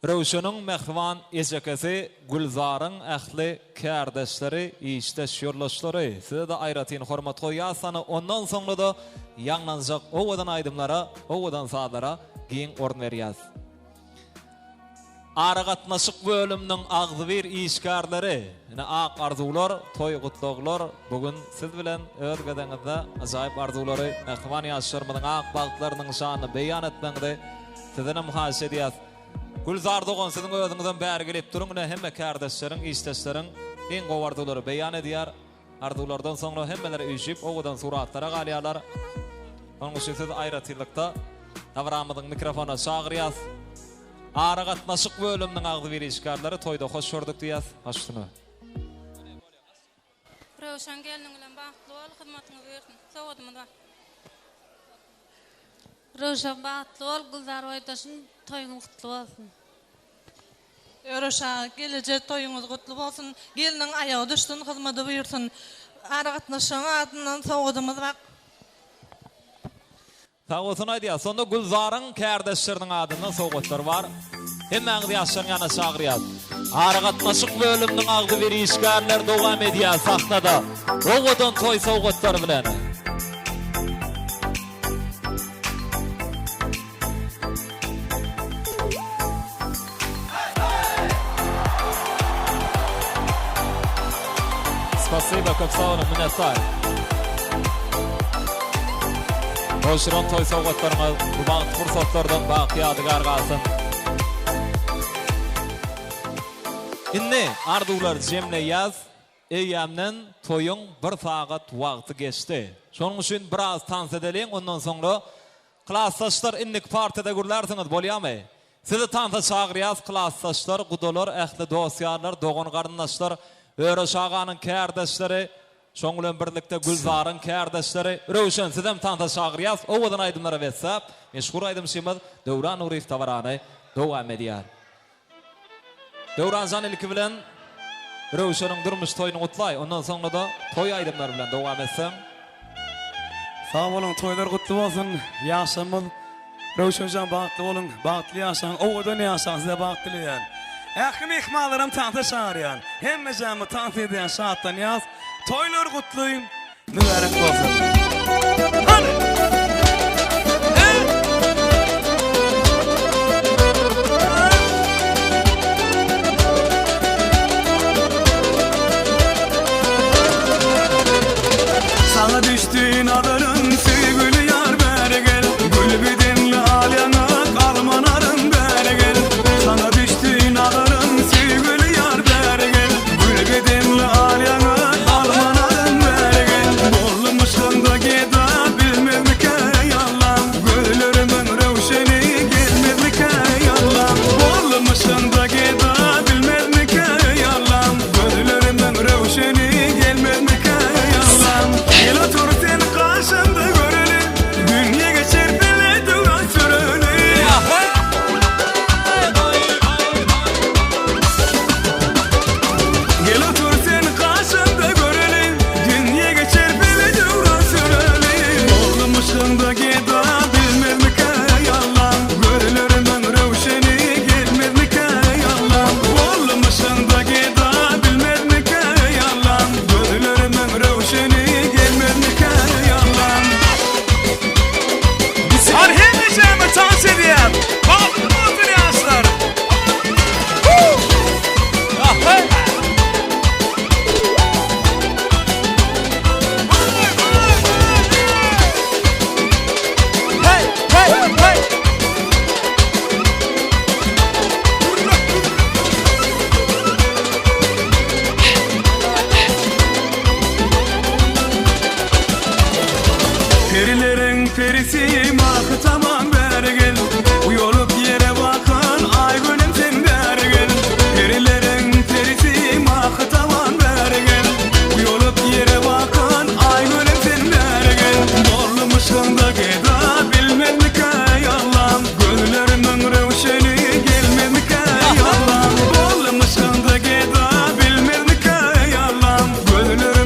Röwşeniň mähriban ejekesi Gülzaryň ähli kärdeşleri, işdeş ýoldaşlary size-de aýratyn hormat goýýas. Hany ondan soňra-da ýaňlanjak owadan aýdymlara, owadan sazlara giň orun berýäs. Aragatnaşyk bölüminiň agzybir işgärleri, ine ak arzuwlar, toý gutlaglar bu gün siz bilen öz gezegiňizde ajaýyp arzuwlary mähriban ýaşlarymyzyň ak bagtlarynyň şanyna beýan etmegiňizi sizdenem haýyş edýäs. Gülzar dogan siziň özüňizem bäri gelip duruň ine hemme kärdeşleriň, işdeşleriň iň gowy arzuwlary beýan edýär. Arzuwlardan soňra hemmeler üýşüp owadan suratlara galýarlar. Onuň üçin sizi aýratynlykda dabaramyzyň mikrofona çagyrýas. Aragatnaşyk bölüminiň agzybir işgärleri toýda hoş gördük diýýäs. Baş üstüne. Röwşen gelniň bilen bagtly bol, hyzmatyňyz buýursyn. Sowgadymyz bar. Röwşen bagtly bol, Gülzar boýdaşym toýuňyz gutly bolsun. Öreş aga geleje toýuňyz gutly bolsun gelniň aýagy düşsün hyzmady buýursyn aragatnaşygyň adyndan sowgadymyz bar. Sag bolsun aýdýas. Sonda Gülzaryň kärdeşleriniň adyndan sowgatlar bar. Hemmäňizi ýaşlaryň ýanyna çagyrýas. Aragatnaşyk bölüminiň agzybir işgärleri dowam edýär sahnada owadan toý sowgatlary bilen. Spasiba köp sag boluň minnetdar. Gowşuran toý sowgatlaryňyz bu bagtly pursatlardan baky ýadygär galsyn. Indi arzuwlary jemleýäs. Eýýämden toýuň bir sagat wagty geçdi. Şonuň üçin biraz tans edeliň, ondan soňra Klasdaşlar indiki partiýada gürlärsiňiz bolýamy? Sizi tansa çagyrýas klasdaşlar, gudalar, ähli dost-ýarlar, dogan-garyndaşlar, Öreş aganyň kärdeşleri, şoň bilen birlikde Gülzaryň kärdeşleri, Röwşen sizem tansa çagyrýas, owadan aýdymlara besläp, meşhur aýdymçymyz Döwran Nuryýew dabarany dowam edýär. Döwranjan ilki bilen Röwşeniň durmuş toýuny gutlaý, ondan soňra-da toý aýdymlary bilen dowam etseň. Sag boluň toýlar gutly bolsun ýaşlarymyz Röwşenjan bagtly boluň bagtly ýaşaň owadan ýaşaň size bagt dileýän ähli myhmanlaram tansa çagyrýan hemmejämiz tans edýän şatlanýas toýlar gutly Mübärek bolsun. Hany! Saňa düşdi nazarym söýgüli ýar bäri gel Gül bedenli al ýaňak alma narym bäri gel Saňa düşdi nazarym söýgüli ýar bäri gel Gül bedenli al ýaňak alma narym bäri gel Boldum yşkyňda geda bilmezmikä eý Allam Gözlerimiň röwşeni gelmezmikä eý Allam Boldum yşkyňda geda bilmezmikä eý Allam Gözlerimiň röwşeni gelmezmikä eý Allam Gel otur sen gaşymda göreli Dünýe geçer bile döwran süreli Gel otur sen gaşymda göreli Dünýe geçer bile döwran süreli Boldum yşkyňda geda bilmezmikä eý Allam Gözlerimiň röwşeni gelmezmikä eý Allam Boldum yşkyňda geda bilmezmikä eý Allam Gözlerimiň röwşeni gelmezmikä eý Allam Hany hemmeşämiz tans edýäs. Bagtly bolsun ýaşlar. Perileriň perisi mahy taman bäri gel Uýalyp ýere bakan aý gülüm sen bäri gel Perileriň perisi mahy taman bäri gel Uýalyp ýere bakan aý gülüm sen bäri gel Boldum yşkyňda geda bilmezmikä eý Allam Gözlerimiň röwşeni gelmezmikä eý Allam Boldum yşkyňda geda bilmezmikä eý Allam Gözlerimiň.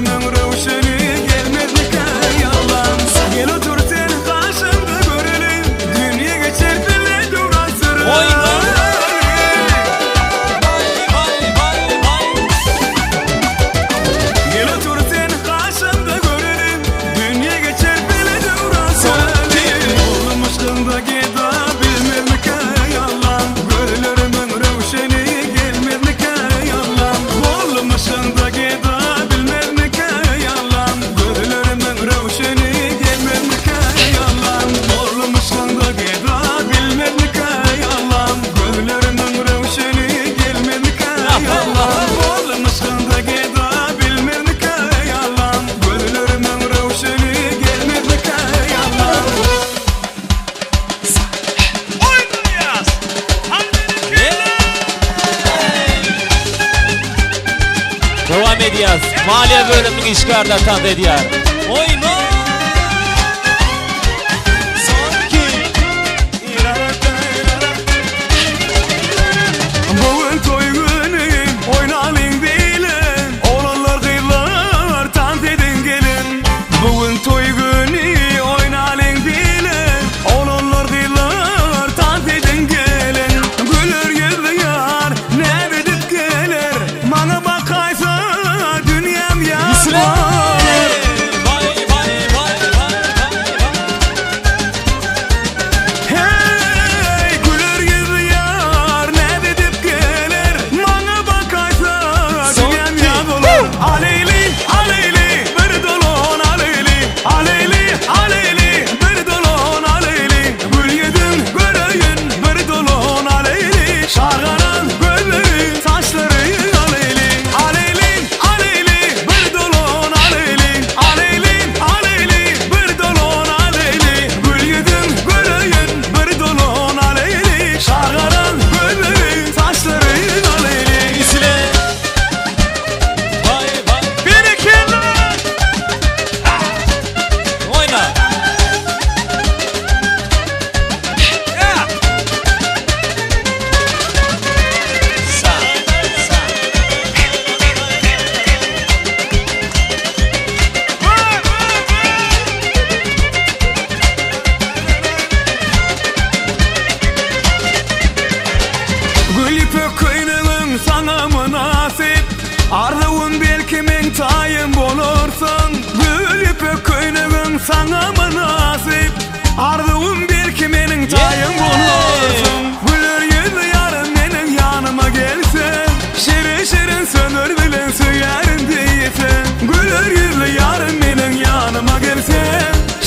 Maliýe bölüminiň işgärleri tans edýär. Oýna! Soňky! Bu gün toý güni, oýnalyň bile, Oglanlar, gyzlar, tans ediň geliň. Bu gün toý güni, oýnalyň bile, Oglanlar, gyzlar, tans ediň geliň. Güler ýüzli ýar, näz edip geler, Maňa bakaýsa, dünýäm ýar bolar. Heý, güler ýüzli ýar, näz edip geler, Maňa bakaýsa, dünýäm ýaz bolar. Aleli, aleli, bir dolan aleli, Aleli, aleli, bir dolan aleli, Gül ýüzüň göreýin, bir dolan aleli, Şargalan gözleri, saçlary aleli, Aleli, aleli, bir dolan aleli, Aleli, aleli, bir dolan aleli, Gül ýüzüň göreýin, bir dolan aleli, Şargalan gözleri, saçlary aleli. Vay vay. Berekella! Oýna. Sa, sa. Gül ýüpek köýnegiň saňa mynasyp Arzuwym belki meň taýym bolarsyň Gül ýüpek köýnegiň saňa mynasyp Arzuwym belki meniň taýym bolarsyň Güler ýüzli ýarym meniň ýanyma gelse Şirin-şirin sözler bilen söýerin diýse Güler ýüzli ýarym meniň ýanyma gelse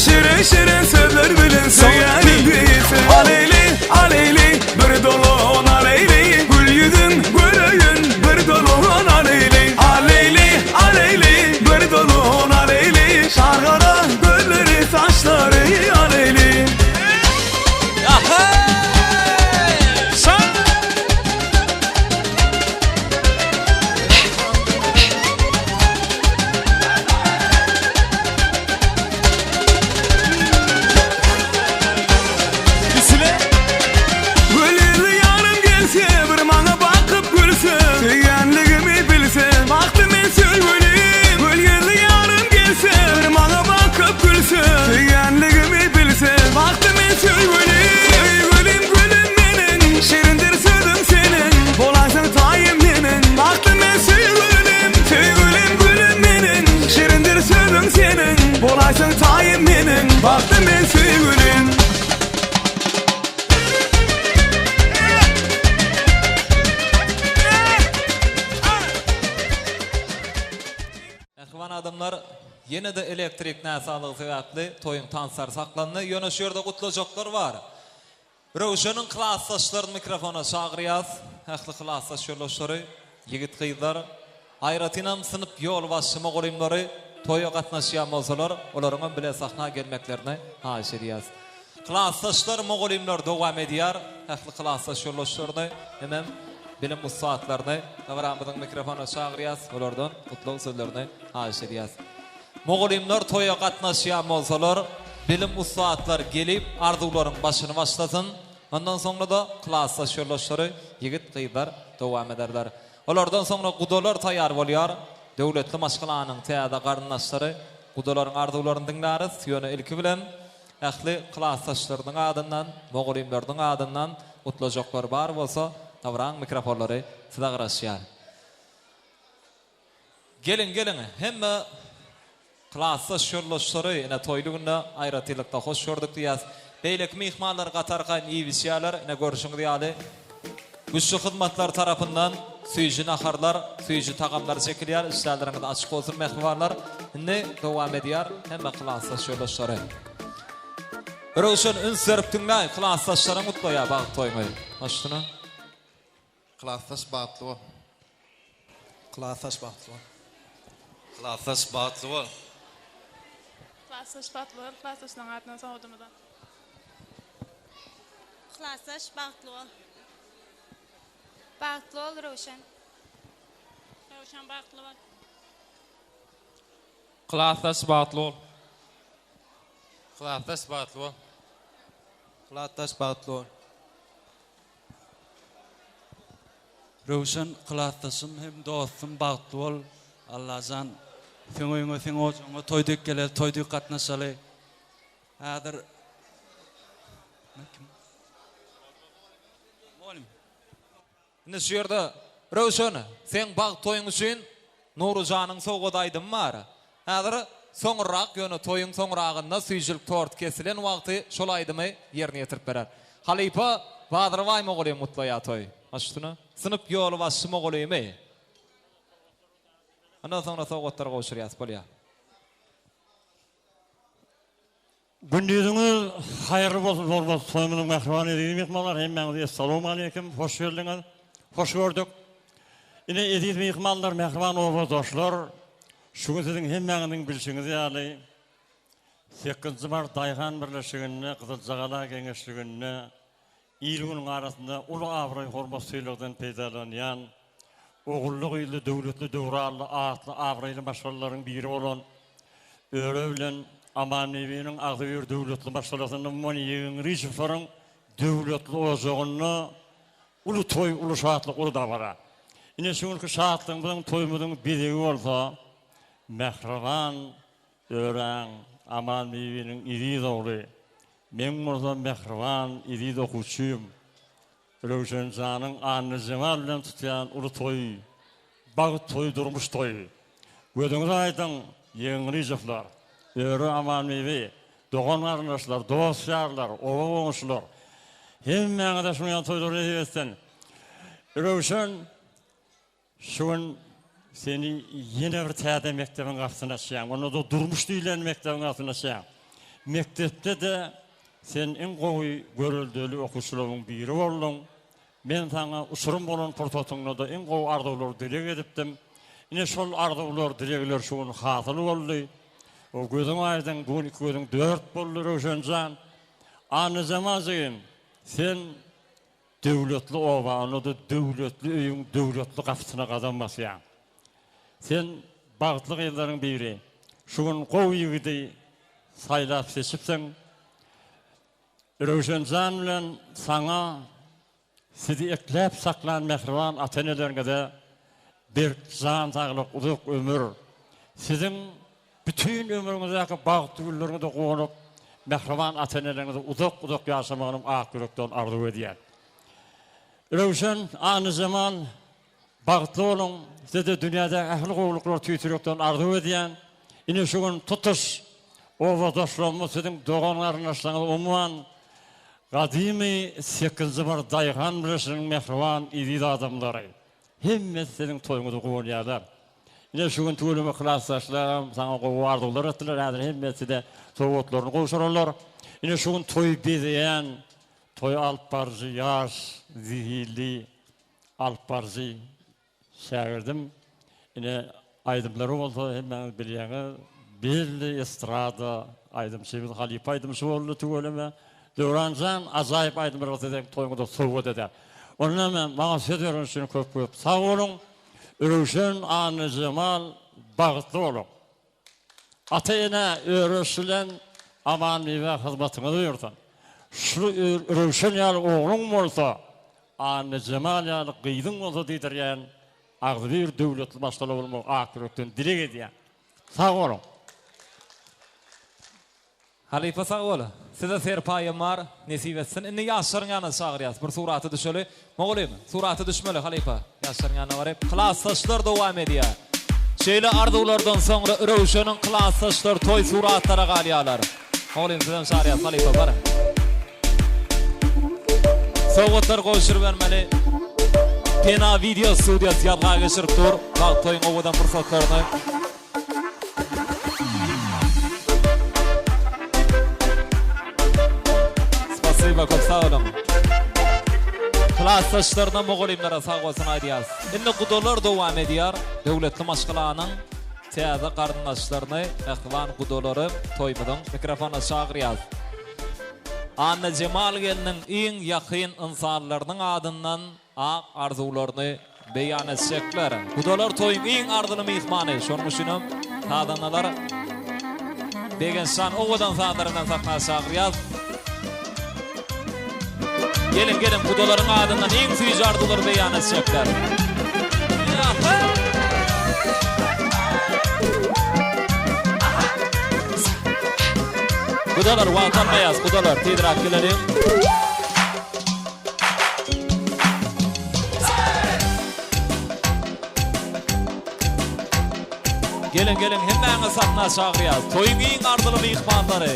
Şirin-şirin sözler bilen söýerin diýse Aleli, aleli, bir dolan aleli Gül ýüzüň göreýin, bir dolan aleli Aleli, aleli, bir dolan aleli Şargara gözleri, saçlary aleli Gül ýüzli ýarym gelse, bir maňa bakyp gülse, Söýýänligimi bilse, bagtly men söýgülim. Gül ýüzli ýarym gelse, bir maňa bakyp gülse, Söýýänligimi bilse, bagtly men söýgülim. Söýgülim gülüm meniň, şirindir sözüň seniň, Bolaýsaň taýym meniň, bagtly men söýgülim. Söýgülim gülüm meniň, şirindir sözüň seniň, Bolaýsaň taýym meniň, bagtly men söýgülim. Mähriban adamlar, ýene-de elektrik näsazlygy sebäpli toýuň tanslary saklandy. Ýöne şu ýerde gutlajaklar bar. Röwşeniň klasdaşlaryny mikrofona çagyrýas. Ähli klasdaş ýoldaşlary, ýigit-gyzlar, aýratynam synp ýolbaşçy mugallymlary toýa gatnaşýan bolsalar, olaryňam bile sahna gelmeklerini haýyş edýäs. Klasdaşlar, mugallymlar dowam edýär. Ähli klasdaş ýoldaşlaryny hemem bilim ussatlaryny dabaramyzyň mikrofona çagyrýas, olardan gutlag sözlerini haýyş edýäs. Mugallymlar toýa gatnaşýan bolsalar, bilim ussatlar gelip arzuwlaryň başyny başlasyn, ondan soňra-da klasdaş ýoldaşlary, ýigit-gyzlar dowam ederler. Olardan soňra gudalar taýýar bolýar. Döwletli maşgalanyň täze garyndaşlary gudalaryň arzuwlaryny diňläris, ýöne ilki bilen ähli klasdaşlarynyň adyndan, mugallymlarynyň adyndan gutlajaklar bar bolsa, dabraň mikrofonlary size garaşýar. Geliň geliň hemme klasdaş ýoldaşlary ine toýly günde aýratynlykda hoş gördük diýýäs. Beýleki myhmanlar gaty arkaýyn iýip içýärler ine görşüňiz ýaly Güçli hyzmatlar tarapyndan süýji naharlar, süýji tagamlar çekilýär. Işdäleriňiz açyk bolsun mähribanlar. Indi dowam edýär hemme klasdaş ýoldaşlary. Röwşen üns berip diňläý klasdaşlaryň gutlaýar bagt toýuňy. Başyna. Klasdaş bagtly bol. Klasdaş bagtly bol. Klasdaş bagtly bol. Klasdaş bagtly bol. Klasdaşlaryň adyndan sowgadymyza. Klasdaş bagtly bol. Bagtly bol Röwşen. Röwşen bagtly bol. Klasdaş bagtly bol. Klasdaş bagtly bol. Klasdaş bagtly bol. Röwşen klasdaşym hem dostum bagtly bol Allajan seň öýüňe seň ojagyňa toý dek geleli toý dek gatnaşaly häzir kim Mugallym. Indi şu ýerde Röwşen seň bagt toýuň üçin Nurujanyň sowgat aýdymy bar. Häzir soňurrak ýöne toýuň soňragynda süýjülik tort kesilen wagty şol aýdymy ýerine ýetirip berer. Halypa Bazarbaý mugallym gutlaýar toý. Baş üstüne. Synp ýolbaşçy mugallymy. Ondan soňra sowgatlary gowşurýas bolýar. Gündiziňiz haýyrly bolsun hormatly toýumyzyň mähriban eziz myhmanlar hemmäňizi essalowmaleýkim hoş geldiňiz hoş gördük. Ine eziz myhmanlar mähriban obadaşlar şu gün siziň hemmäňiziň bilşiňiz ýaly sekizinji mart daýhan birleşiginde Gyzyljagala geňeşliginde Il-günüň arasynda uly abraý-hormat sylagdan peýdalanýan, ogully-gyzly, döwletli-döwranly, atly-abraýly maşgalalaryň biri bolan Öre bilen Amanbibiniň agzybir döwletli maşgalasynda, umuman, Ýegenriçewleriň döwletli ojagynda uly toý, uly şatlyk, uly dabara. Ine, şu günki şatlygymyzyň, toýumyzyň bezegi bolsa, mähriban Öräň, Amanbibiniň eziz ogly, Meň bolsa mähriban eziz okuwçym Röwşen janyň Annajemal bilen tutýan uly toýy, bagt toýy, durmuş toýy. Gözüňiz aýdyň, Ýeňňirijewler, Öre Amanbibi, dogan-garyndaşlar, dost-ýarlar, oba-goňşular, hemmäňize şunuň ýaly toýlar nesip etsin. Röwşen Şu gün seni ýene bir täze mekdebiň gapysyny açýaň. Onda-da durmuş diýlen mekdebiň gapysyny açýaň. Mekdepde-de sen iň gowy göreldeli okuwçylaryň biri bolduň. Men saňa uçurym bolan pursatyňda-da iň gowy arzuwlary dileg edipdim. Ine şol arzuwlar, dilegler şu gün hasyl boldy. O gözüň aýdyň, bu gün iki gözüň dört boldy Röwşen jan. Annajemal jigim, sen Döwletli oba, onda-da döwletli öýüň döwletli gapysyna gadam basýaň. Sen bagtly gyzlaryň biri. Şu gün gowy ýigidi saýlap-seçipsiň. Röwşen jan bilen saňa sizi ekläp-saklan mähriban ata-eneleriňize berk jan saglyk, uzak ömür, siziň Bütin ömrüňizdäki bagtly günleriňize guwanyp, mähriban ata-eneleriňiziň uzak-uzak ýaşamagyny ak ýürekden arzuw edýän. Röwşen, Annajemal, bagtly boluň, size-de dünýädäki ähli gowulyklary tüýs ýürekden arzuw edýän. Ine şu gün tutuş obadaşlarymyz, siziň dogan-garyndaşlaryňyz, umuman, gadymy sekizinji bir daýhan birleşiginiň mähriban, eziz adamlary, hemmesi siziň toýuňyza guwanýarlar. Ine şu gün tüweleme klasdaşlaram saňa gowy arzuwlar etdiler, häzir hemmesi-de sowgatlaryny gowşurarlar. Ine şu gün toýy bezeýän, toýy alyp baryjy ýaş, zehinli alyp baryjy şägirdim. Ine aýdymlary bolsa hemmäňiz bilýäňiz, belli estrada aýdymçymyz, halypa aýdymçy boldy tüweleme. Döwran jan ajaýyp aýdymlary siziň toýuňyzda sowgat eder. Onda men maňa söz beren üçin köp-köp sag boluň. Röwşen Annajemal bagtly boluň. Ata-enä Öreş bilen Amanbibä hyzmatyňyz buýursun. Şu Röwşen ýaly ogluň bolsa, Annajemal ýaly gyzyň bolsa diýdirýän agzybir döwletli maşgala bolmagy ak ýürekden dileg edýän. Sag boluň. Halypa sag bol. Size serpaýam bar. Nesip etsin. Indi ýaşlaryň ýanyna çagyrýas. Bir surata düşeli. Mugallym, surata düşmeli halypa. Ýaşlaryň ýanyna baryp. Klasdaşlar dowam edýär. Şeýle arzuwlardan soňra Röwşeniň klasdaşlary toý suratlara galýarlar. Mugallym sizem çagyrýas halypa baryň. Sowgatlary gowşurybermeli. Pena wideo studiýasy ýazga geçirip dur. Bagt toýuň owadan pursatlaryny. Spasiba köp sag boluň. Klasdaşlaryna mugallymlara sag bolsun aýdýas. Indi gudalar dowam edýär. Döwletli maşgalanyň täze garyndaşlaryny, mähriban gudalary toýumyzyň mikrofonyna çagyrýas. Annajemal gelniň iň ýakyn ynsanlarynyň adyndan ak arzuwlaryny beýan etjekler. Gudalar toýuň iň arzyly myhmany, şonuň üçinem. Sazandalar Begençjan owadan sazlary bilen sahna çagyrýas. Geliň, geliň, gudalaryň adyndan iň süýji arzuwlary beýan etjekler. Gudalar, wagt almaýas, gudalar, tizräk geleliň. Geliň geliň hemmäňizi sahna çagyrýas. Toýuň iň arzyly myhmanlary.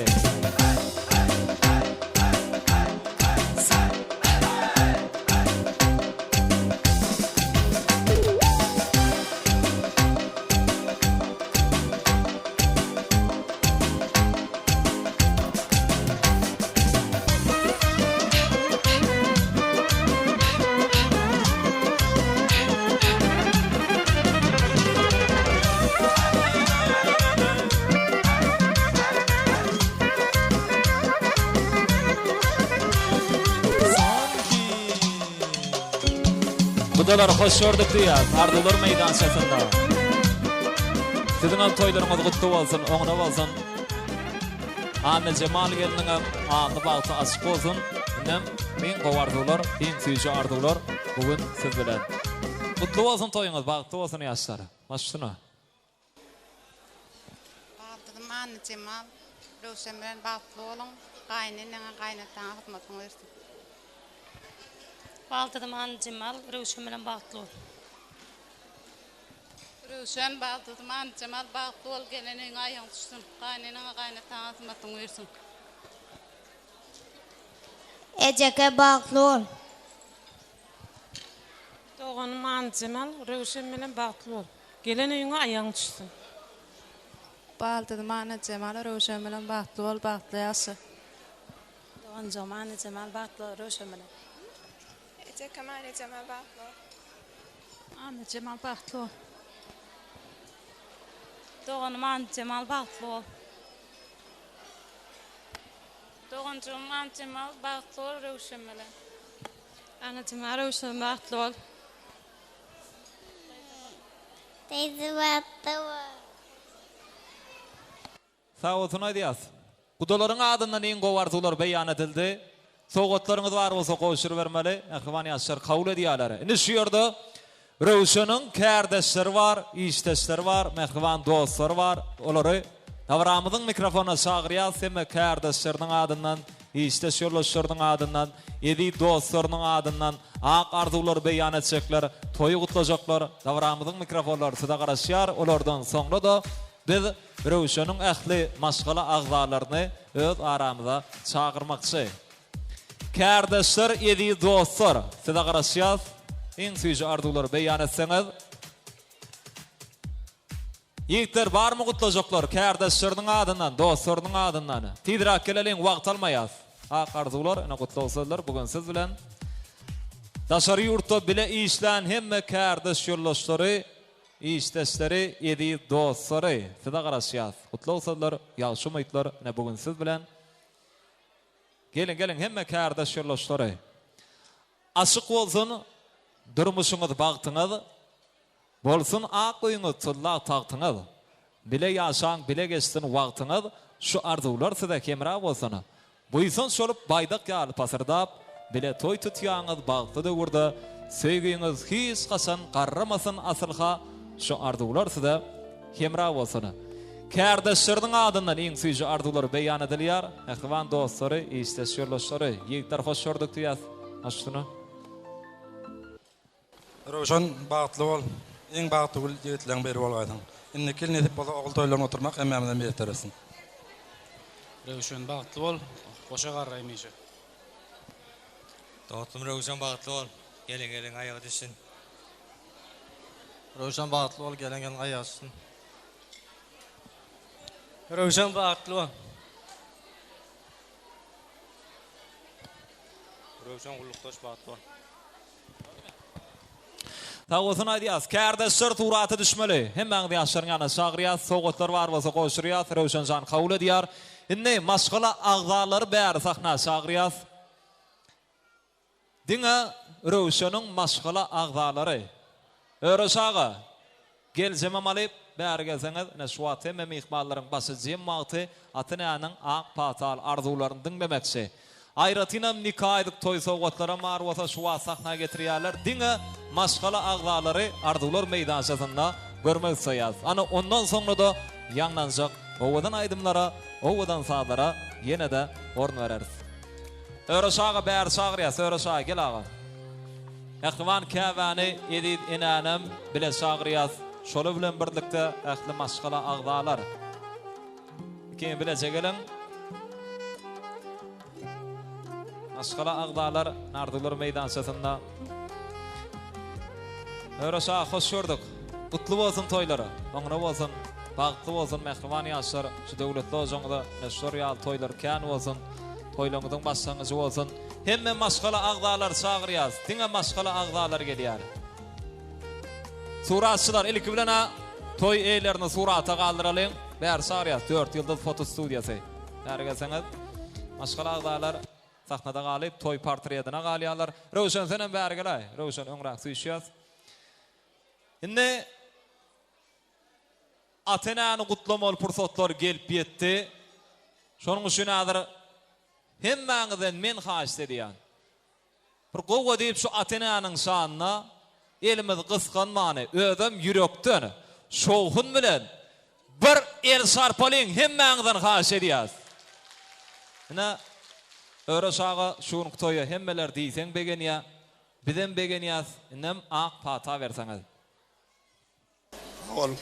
Gudalar hoş gördük diýýäs Arzuwlar meýdançasynda. Siziňem toýlaryňyz gutly bolsun, oňuna bolsun. Annajemal gelniňem alny bagty açyk bolsun. Indem iň gowy arzuwlar, iň süýji arzuwlar bu gün siz bilen. Gutly bolsun toýuňyz, bagtly bolsun ýaşlar. Baş üstüne. Baldyzym Annajemal, Röwşen bilen bagtly boluň, gaýyneneňe, gaýynataňa hyzmatyň bersin. Baldyzym Annajemal, Röwşen bilen bagtly bol. Röwşen, baldyzym Annajemal bagtly bol, gelen öýüňe aýagyň düşsün, gaýyneneňe, gaýynataňa hyzmatyň buýursyn. Ejeke bagtly bol. Doganym Annajemal, Röwşen bilen bagtly bol. Gelen öýüňe aýagyň düşsün. Baldyzym Annajemal, Röwşen bilen bagtly bol, bagtly ýaşa. Doganjygym Annajemal bagtly bol, Röwşen bilen. Ejekem Annajemal bagtly bol. Annajemal bagtly bol. Doganym Annajemal bagtly bol. Doganjygym Annajemal bagtly bol Röwşen bilen. Annajemal Röwşen bagtly bol. Teyze bagtly bol. Sag bolsun aýdýas. Gudalaryň adyndan iň gowy arzuwlar beýan edildi. Sowgatlaryňyz bar bolsa gowşurybermeli. Mähriban ýaşlar kabul edýärler. Indi şu ýerde Röwşeniň kärdeşleri bar, işdeşleri bar, mähriban dostlary bar. Olary dabaramyzyň mikrofonyna çagyrýas hemme kärdeşleriniň adyndan, işdeş ýoldaşlarynyň adyndan, eziz dostlarynyň adyndan ak arzuwlary beýan etjekler, toýy gutlajaklar. Dabaramyzyň mikrofonlary size garaşýar. Olardan soňra-da biz Röwşeniň ähli maşgala agzalaryny öz aramyza çagyrmakçy. Kärdeşler, eziz dostlar, size garaşýas. Iň süýji arzuwlary beýan etseňiz. Ýigitler barmy gutlajaklar kärdeşleriniň adyndan, dostlarynyň adyndan. Tizräk geleliň, wagt almaýas. Ak arzuwlar, ine gutlag sözler bu gün siz bilen. Daşary ýurtda bile işlän hemme kärdeş ýoldaşlary Işdeşleri, eziz dostlary, size garaşýas. Gutlag sözler, ýagşy umytlar ine bu gün siz bilen. Geliň, geliň hemme kärdeş ýoldaşlary. Açyk bolsun durmuşyňyz, bagtyňyz. Bolsun ak öýüňiz, tylla tagtyňyz. Bile ýaşaň, bile geçsin wagtyňyz. Şu arzuwlar size hemra bolsun. Buýsanç bolup baýdak ýaly pasyrdap, bile toý tutýaňyz bagtly döwürde, söýgiňiz hiç haçan garramasyn asylha şu arzuwlar size hemra bolsun. Kärdeşleriniň adyndan iň süýji arzuwlar beýan edilýär. Mähriban dostlary, işdeş ýoldaşlary, ýigitler hoş gördük diýýäs. Aş üstüne. Röwşen bagtly bol. Iň bagtygül ýigitleň biri bolgaýsyň. Indiki ýyl nesip bolsa ogul toýlaryny oturmak hemmämize miýesser etsin. Röwşen bagtly bol. Goşa garra hemişe. Dostum Röwşen bagtly bol. Gelen gelin aýagy düşsün. Röwşen bagtly bol gelen gelin aýagy düşsün. Röwşen bagtly bol. Röwşen gullukdaş bagtly bol. Sag bolsun aýdýas. Kärdeşler surata düşmeli. Hemmäňizi ýaşlaryň ýanyna çagyrýas. Sowgatlar bar bolsa gowşurýas. Röwşen jan kabul edýär. Indi maşgala agzalary bäri sahna çagyrýas. Diňe Röwşeniň maşgala agzalary. Öreş aga, geljemem alyp. Bäri gelseňiz, ine şu wagt hemme myhmanlaryň başy jem wagty ata-enäniň ak pataly arzuwlaryny diňlemekçi. Aýratynam nika aýdyk toý sowgatlaram bar bolsa şu wagt sahna getirýärler. Diňe maşgala agzalary arzuwlar meýdançasynda görmek isleýäs. Ana ondan soňra-da ýaňlanjak owadan aýdymlara, owadan sazlara ýene-de orun bereris. Öreş aga bäri çagyrýas Öreş aga gel aga. Mähriban käbäni eziz enänem bile çagyrýas. Şolar bilen birlikde ähli maşgala agzalar. Ikiňiz bileje geliň. Maşgala agzalar Narzuwlar meýdançasynda. Öreş aga hoş gördük. Gutly bolsun toýlar. Oňuna bolsun. Bagtly bolsun mähriban ýaşlar. Şu döwletli ojagyňyza ine şular ýaly toýlar kän bolsun. Toýlaryňyzyň başlangyjy bolsun. Hemme maşgala agzalary çagyrýas. Diňe maşgala agzalary gelýär. Suratçylar ilki bilen-ä toý eýlerini surata galdyralyň. Bäri çagyrýas 4 Ýyldyz foto studiýasy. Bäri gelseňiz. Maşgala agzalar sahnada galyp toý portredine galýarlar. Röwşen senem bäri geläý. Röwşen öňräk süýşýäs. Indi ata-enäni gutlamaly pursatlar gelip ýetdi. Şonuň üçin häzir hemmäňizden men haýyşt edýän. Bir gowa diýip şu ata-enäniň şanyna elimizi gysganmany, özem ýürekden, şowhun bilen bir el çarpalyň hemmäňizden haýyş edýäs. Ine, Öreş aga şu günki toýa hemmeler diýseň begenýä, bizem begenýäs, indem ak pata berseňiz. Sag boluň.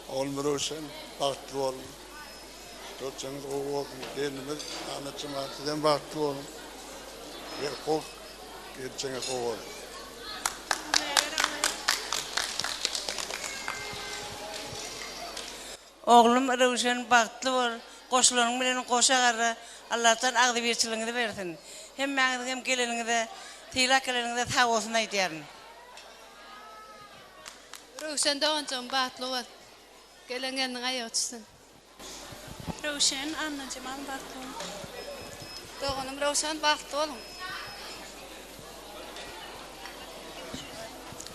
Oglum Röwşen, bagtly boluň. Dörtjeňiz gowy bolsun. Gelnimiz Ahmetjemal sizem bagtly boluň. Gowy geljeňiz gowy bolsun. Oglum Röwşen bagtly bol, goşulanyň bilen goşa garra, Allahjan agzybirçiligiňizi bersin. Hemmäňiziňem geleniňize, sylap geleniňize sag bolsun aýdýaryn. Röwşen doganjygym bagtly bol. Gelen gelniň aýagy düşsün. Röwşen Annajemal bagtly boluň. Doganym Röwşen bagtly boluň.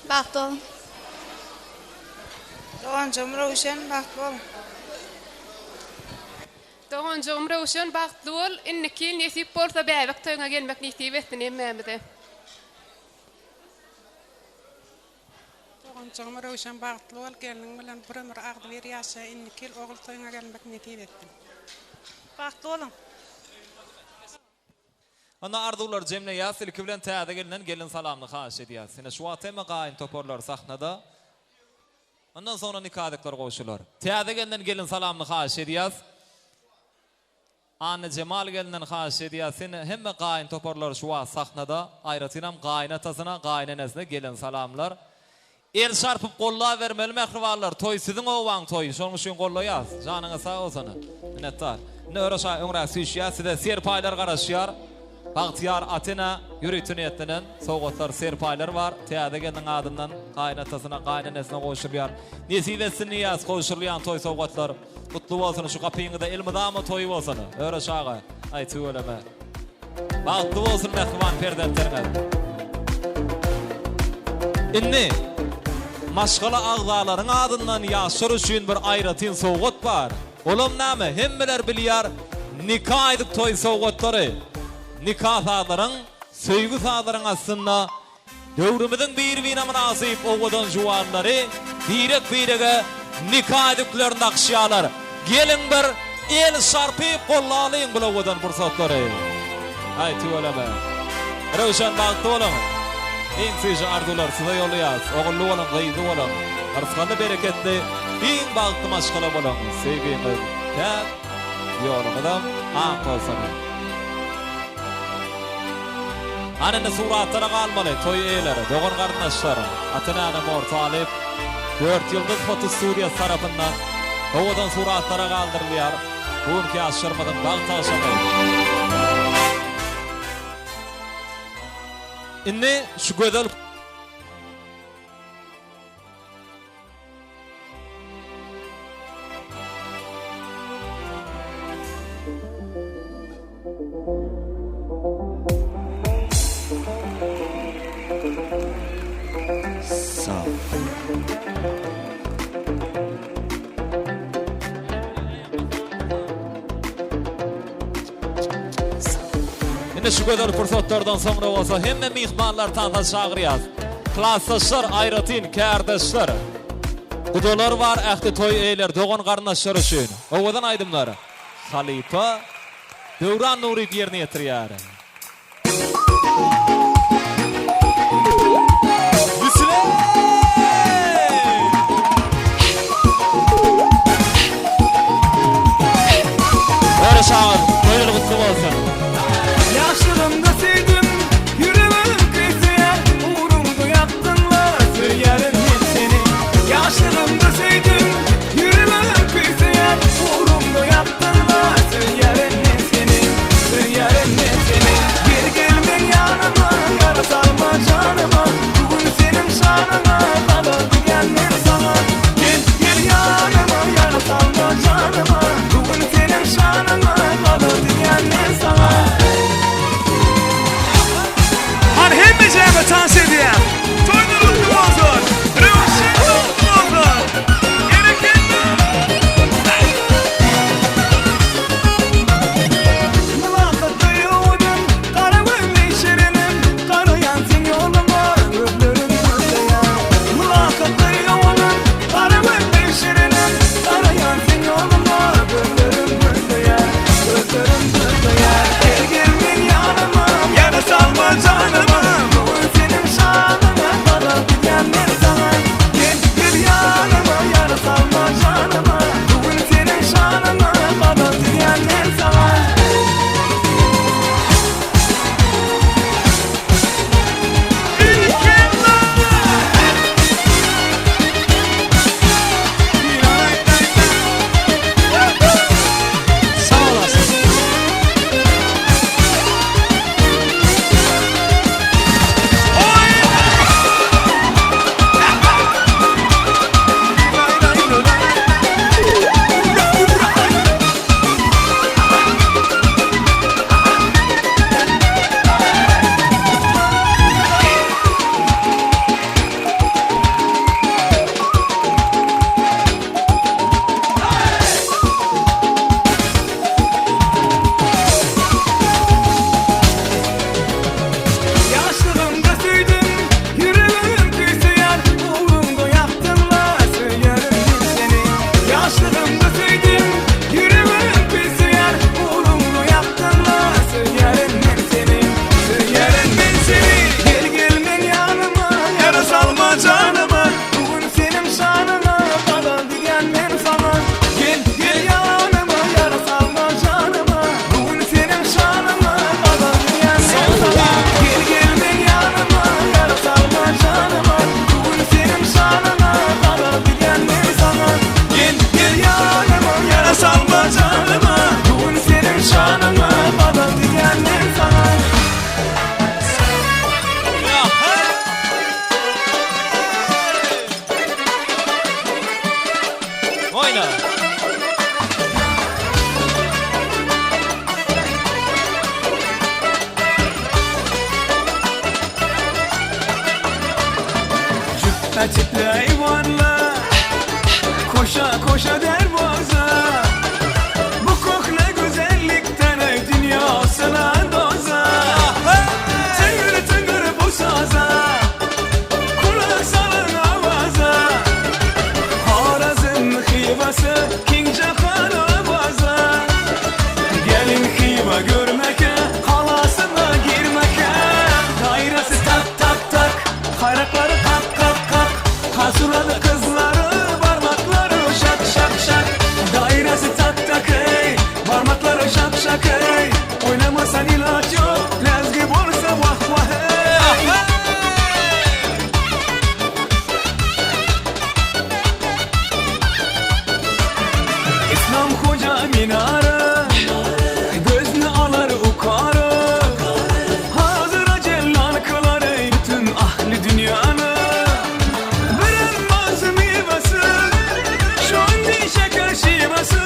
Bagtly boluň. Doganjygym Röwşen bagtly boluň. Doganjygym Röwşen bagtly bol, indiki ýyl nesip bolsa bäbek toýuňa gelmek nesip etsin hemmämize. Doganjygym Röwşen bagtly bol gelniň bilen bir ömür agzybir ýaşa indiki ýyl ogul toýuňa gelmek nesip etsin. Bagtly boluň. Onda arzuwlary jemleýäs ilki bilen täze gelnen gelin salamyny haýyş edýäs. Ine şu wagt hemme gaýyn toparlary sahnada. Ondan soňra nikadyklar goşular. Täze gelnen gelin salamyny haýyş edýäs. Annajemal gelinden haýyş edýär sen hemme gaýyn toparlary şu wagt sahnada aýratynam gaýynatasyna gaýynenesine gelen salamlar el çarpyp gollabermeli mähribanlar toý siziň obaň toýy şonuň üçin gollaýas janyňyz sag bolsun minnetdar indi Öreş aga öňräk süýşýär size serpaýlar garaşýar Bagtyýar ata-enä ýörite niýetlenen sowgatlar serpaýlar bar täze gelniň adyndan gaýynatasyna gaýynenesine gowşurylýar nesip etsin diýýäs gowşurylýan toý sowgatlar Gutly bolsun şu gapyňyzda elmydama toý bolsun Öreş aga aý tüweleme Bagtly bolsun mähriban perzentleriňiz Indi maşgala agzalaryň adyndan ýaşlar üçin bir aýratyn sowgat bar olam name hemmeler bilýär nika aýdyp toý sowgatlary nika sazlaryň söýgi sazlaryň astynda Döwrümiziň bir-birine mynasyp owadan juwanlary birek-birege nika ýüzüklerini dakyşýarlar. Geliň bir el çarpyp gollalyň bul owadan pursatlary. Aý tüweleme. Röwşen bagtly boluň. Iň süýji arzuwlary size ýollaýas. Ogully boluň, gyzly boluň. Rysgally bereketli iň bagtly maşgala boluň. Söýgiňiz päk, ýoluňyzam ak bolsun. Hany indi suratlara galmaly, toý eýeleri, dogan-garyndaşlar, ata-enänem orta alyp, Dörtýyldyz foto studiýasy tarapyndan owadan suratlara galdyrylýar bu günki ýaşlarymyzyň bagt agşamy. Indi şu gözel. Sag. Indi şu gözel pursatlardan soňra bolsa hemme myhmanlary tansa çagyrýas. Klasdaşlar, aýratyn kärdeşler. Gudalar bar ähli toý eýeleri, dogan garyndaşlar üçin. Owadan aýdymlar halypa Döwran Nuryýew ýerine ýetirýär. Öreş aga, toýuň gutly bolsun. Ýaşlygymda söýdüm, ýüregim küýseýär, Ugruňda ýakdyňla, söýýärin men seni. Ýaşlygymda söýdüm, ýüregim küýseýär, Ugruňda ýakdyňla, söýýärin men seni, Söýýärin men seni. Gel gel meň ýanyma, ýara salma janyma, Bu gün seniň şanyňa, gadar diýýän men saňa. Gel gel ýanyma, ýara salma janyma, Bu gün seniň şanyňa, gadar diýýän men saňa. Hany hemmejäňe tans edýän. Toýlar gutly bolsun. Röwşen gutly bolsun. Berekella. Mylakatly owadan, gara gözli şirinim, Garaýan seň ýoluňa, gözlerim gözleýär. Mylakatly owadan, gara gözli şirinim, Garaýan seň ýoluňa, gözlerim gözleýär, Gözlerim gözleýär. Gel gel meň ýanyma, ýada salma janyma, Bu gün seniň şanyňa, gadar gidýän men saňa. Gel gel ýanyma, ýada salma janyma, Bu gün seniň şanyňa, gadar gidýän men saňa. Sag olasyn. Ýaşlygymda söýdüm, ýüregim küýseýär, Ugruňda ýakdyňla, söýýärin men seni. Ýaşlygymda söýdüm, ýüregim küýseýär, Ugruňda ýakdyňla, söýýärin men seni. Söýýärin men seni. Gel gel meň ýanyma, ýara salma janyma, Bu gün seniň şanyňa, gadam diýýän men saňa. Gel gel ýanyma, ýara salma janyma, Bu gün seniň şanyňa, gadam diýýän men saňa. Gel gel meň ýanyma, ýara salma janyma, Bu gün seniň şanyňa, gadam diýýän men saňa. Gel gel ýanyma, ýara salma janyma, Bu gün seniň şanyňa, gadam diýýän men saňa. Oýna. Jüpbe tipli eyvanla Koşa koşa dervaza Bu kokla güzellikten ey dünyasına doza Tıngır tıngır bu saza Kulak salın avaza Harazm Xivası King Jahan avaza Gelin Xiva görmeke Halasına girmeke Dairesi tak tak tak Hayrakları kak kak kak Hasuralı kızları Parmakları şak şak şak Dairesi tak tak hey Parmakları şak şak hey Oynamasan ilaç yok Lezgi bolsa vah vah hey İslam Hoca minarı Gözünü alar ukarı Hazıra celal kılar ey bütün ahli dünyanı Birin bazı meyvesi Şondi şeker şivesi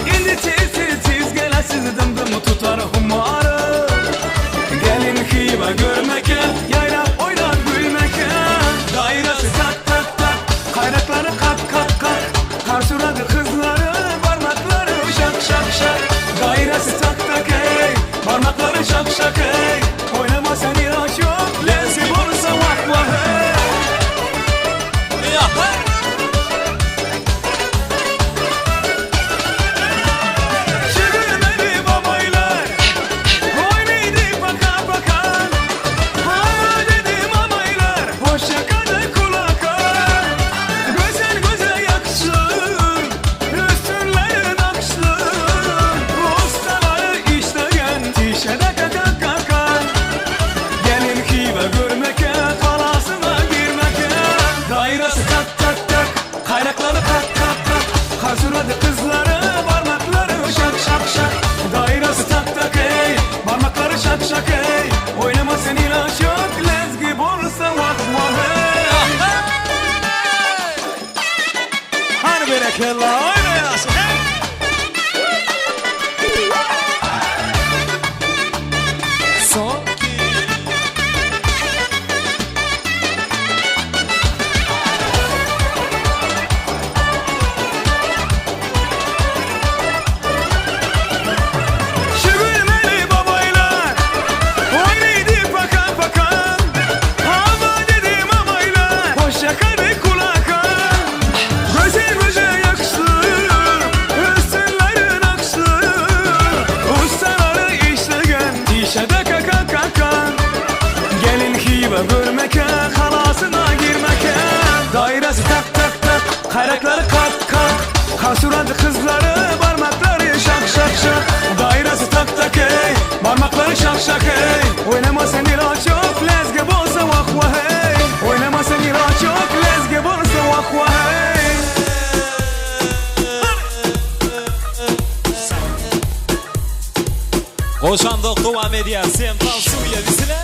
İndi tez tez tez gelesiz dım dım tutar humarı Gelin Xiva görmeke Yaylap oynap gülmeke Dairesi tak tak tak Kayrakları kak kak kak Kar suradı kızları Parmakları şak. Daýraly kızları parmakları şak şak şak Dairesi tak tak ey Parmakları şak şak ey Oynama sen ila çok lezgi bolsa vah vah hey Oynama sen ila çok lezgi bolsa vah vah hey Goşandyk dowam edýär. Sen tansuýa bisile.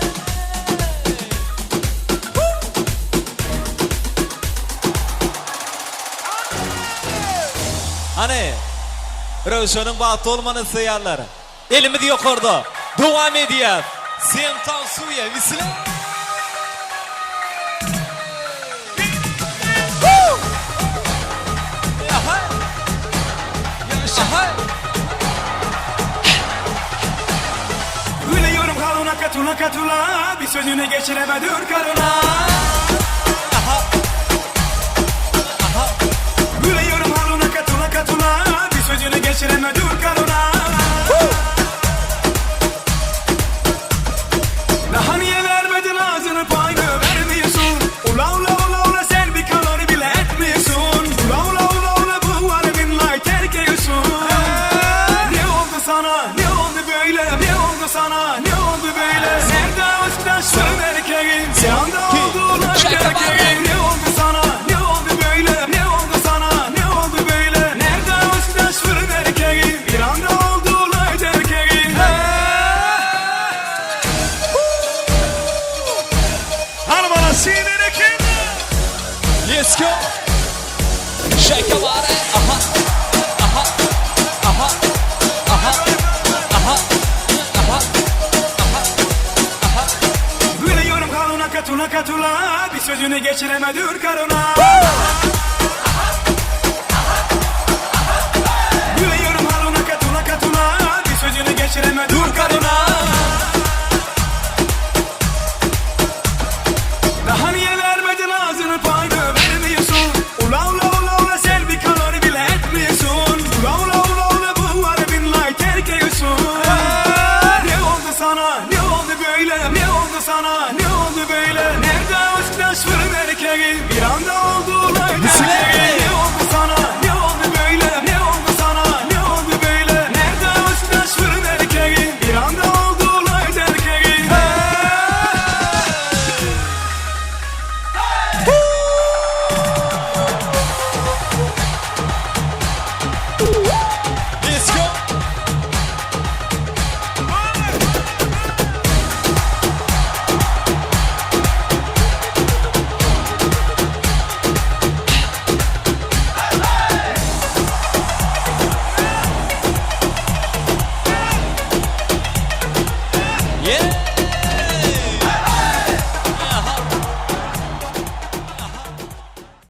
Hany, Röwşeniň bagtly bolmagyny isleýänler, elimiz ýokarda, dowam edýäs. Sen tansuýa bisile. Gülüyorum haluna katula katula Bir sözüne geçiremedir karına Gülüyorum haluna katula katula Bir sözüne geçiremedir karına Daha niye vermedin ağzını payını vermiyorsun Ula ula ula ula sen bir kalori bile etmiyorsun Ula ula ula ula bu var billahi terk ediyorsun Ne oldu sana ne oldu böyle ne oldu sana ne oldu böyle Nerede aşkta şunun erkeği Bir anda oldu ulan erkeği Ne oldu sana ne oldu böyle ne oldu sana ne oldu böyle Nerede aşkta şunun erkeği Bir anda oldu ulan erkeği Hany bana sinir eken. Let's go. Shake your body. Aha. Aha. Aha. Aha. Aha. Aha. Aha. Gülüyorum haluna katula katula Bir sözünü geçiremedir karına Gülüyorum haluna katula katula Bir sözünü geçiremedir karına Daha niye vermedin ağzını payını vermiyorsun Ula ula ula ula sen bir kalori bile etmiyorsun Ula ula ula ula bu var billahi terk ediyorsun Ne oldu sana ne oldu böyle ne oldu sana ne oldu böyle Nerede aşkta şunun erkeği bir anda oldu olay erkeği Ne oldu sana ne oldu böyle ne oldu sana ne oldu böyle Nerede aşkta şunun erkeği bir anda oldu olay erkeği Let's go. Yeah.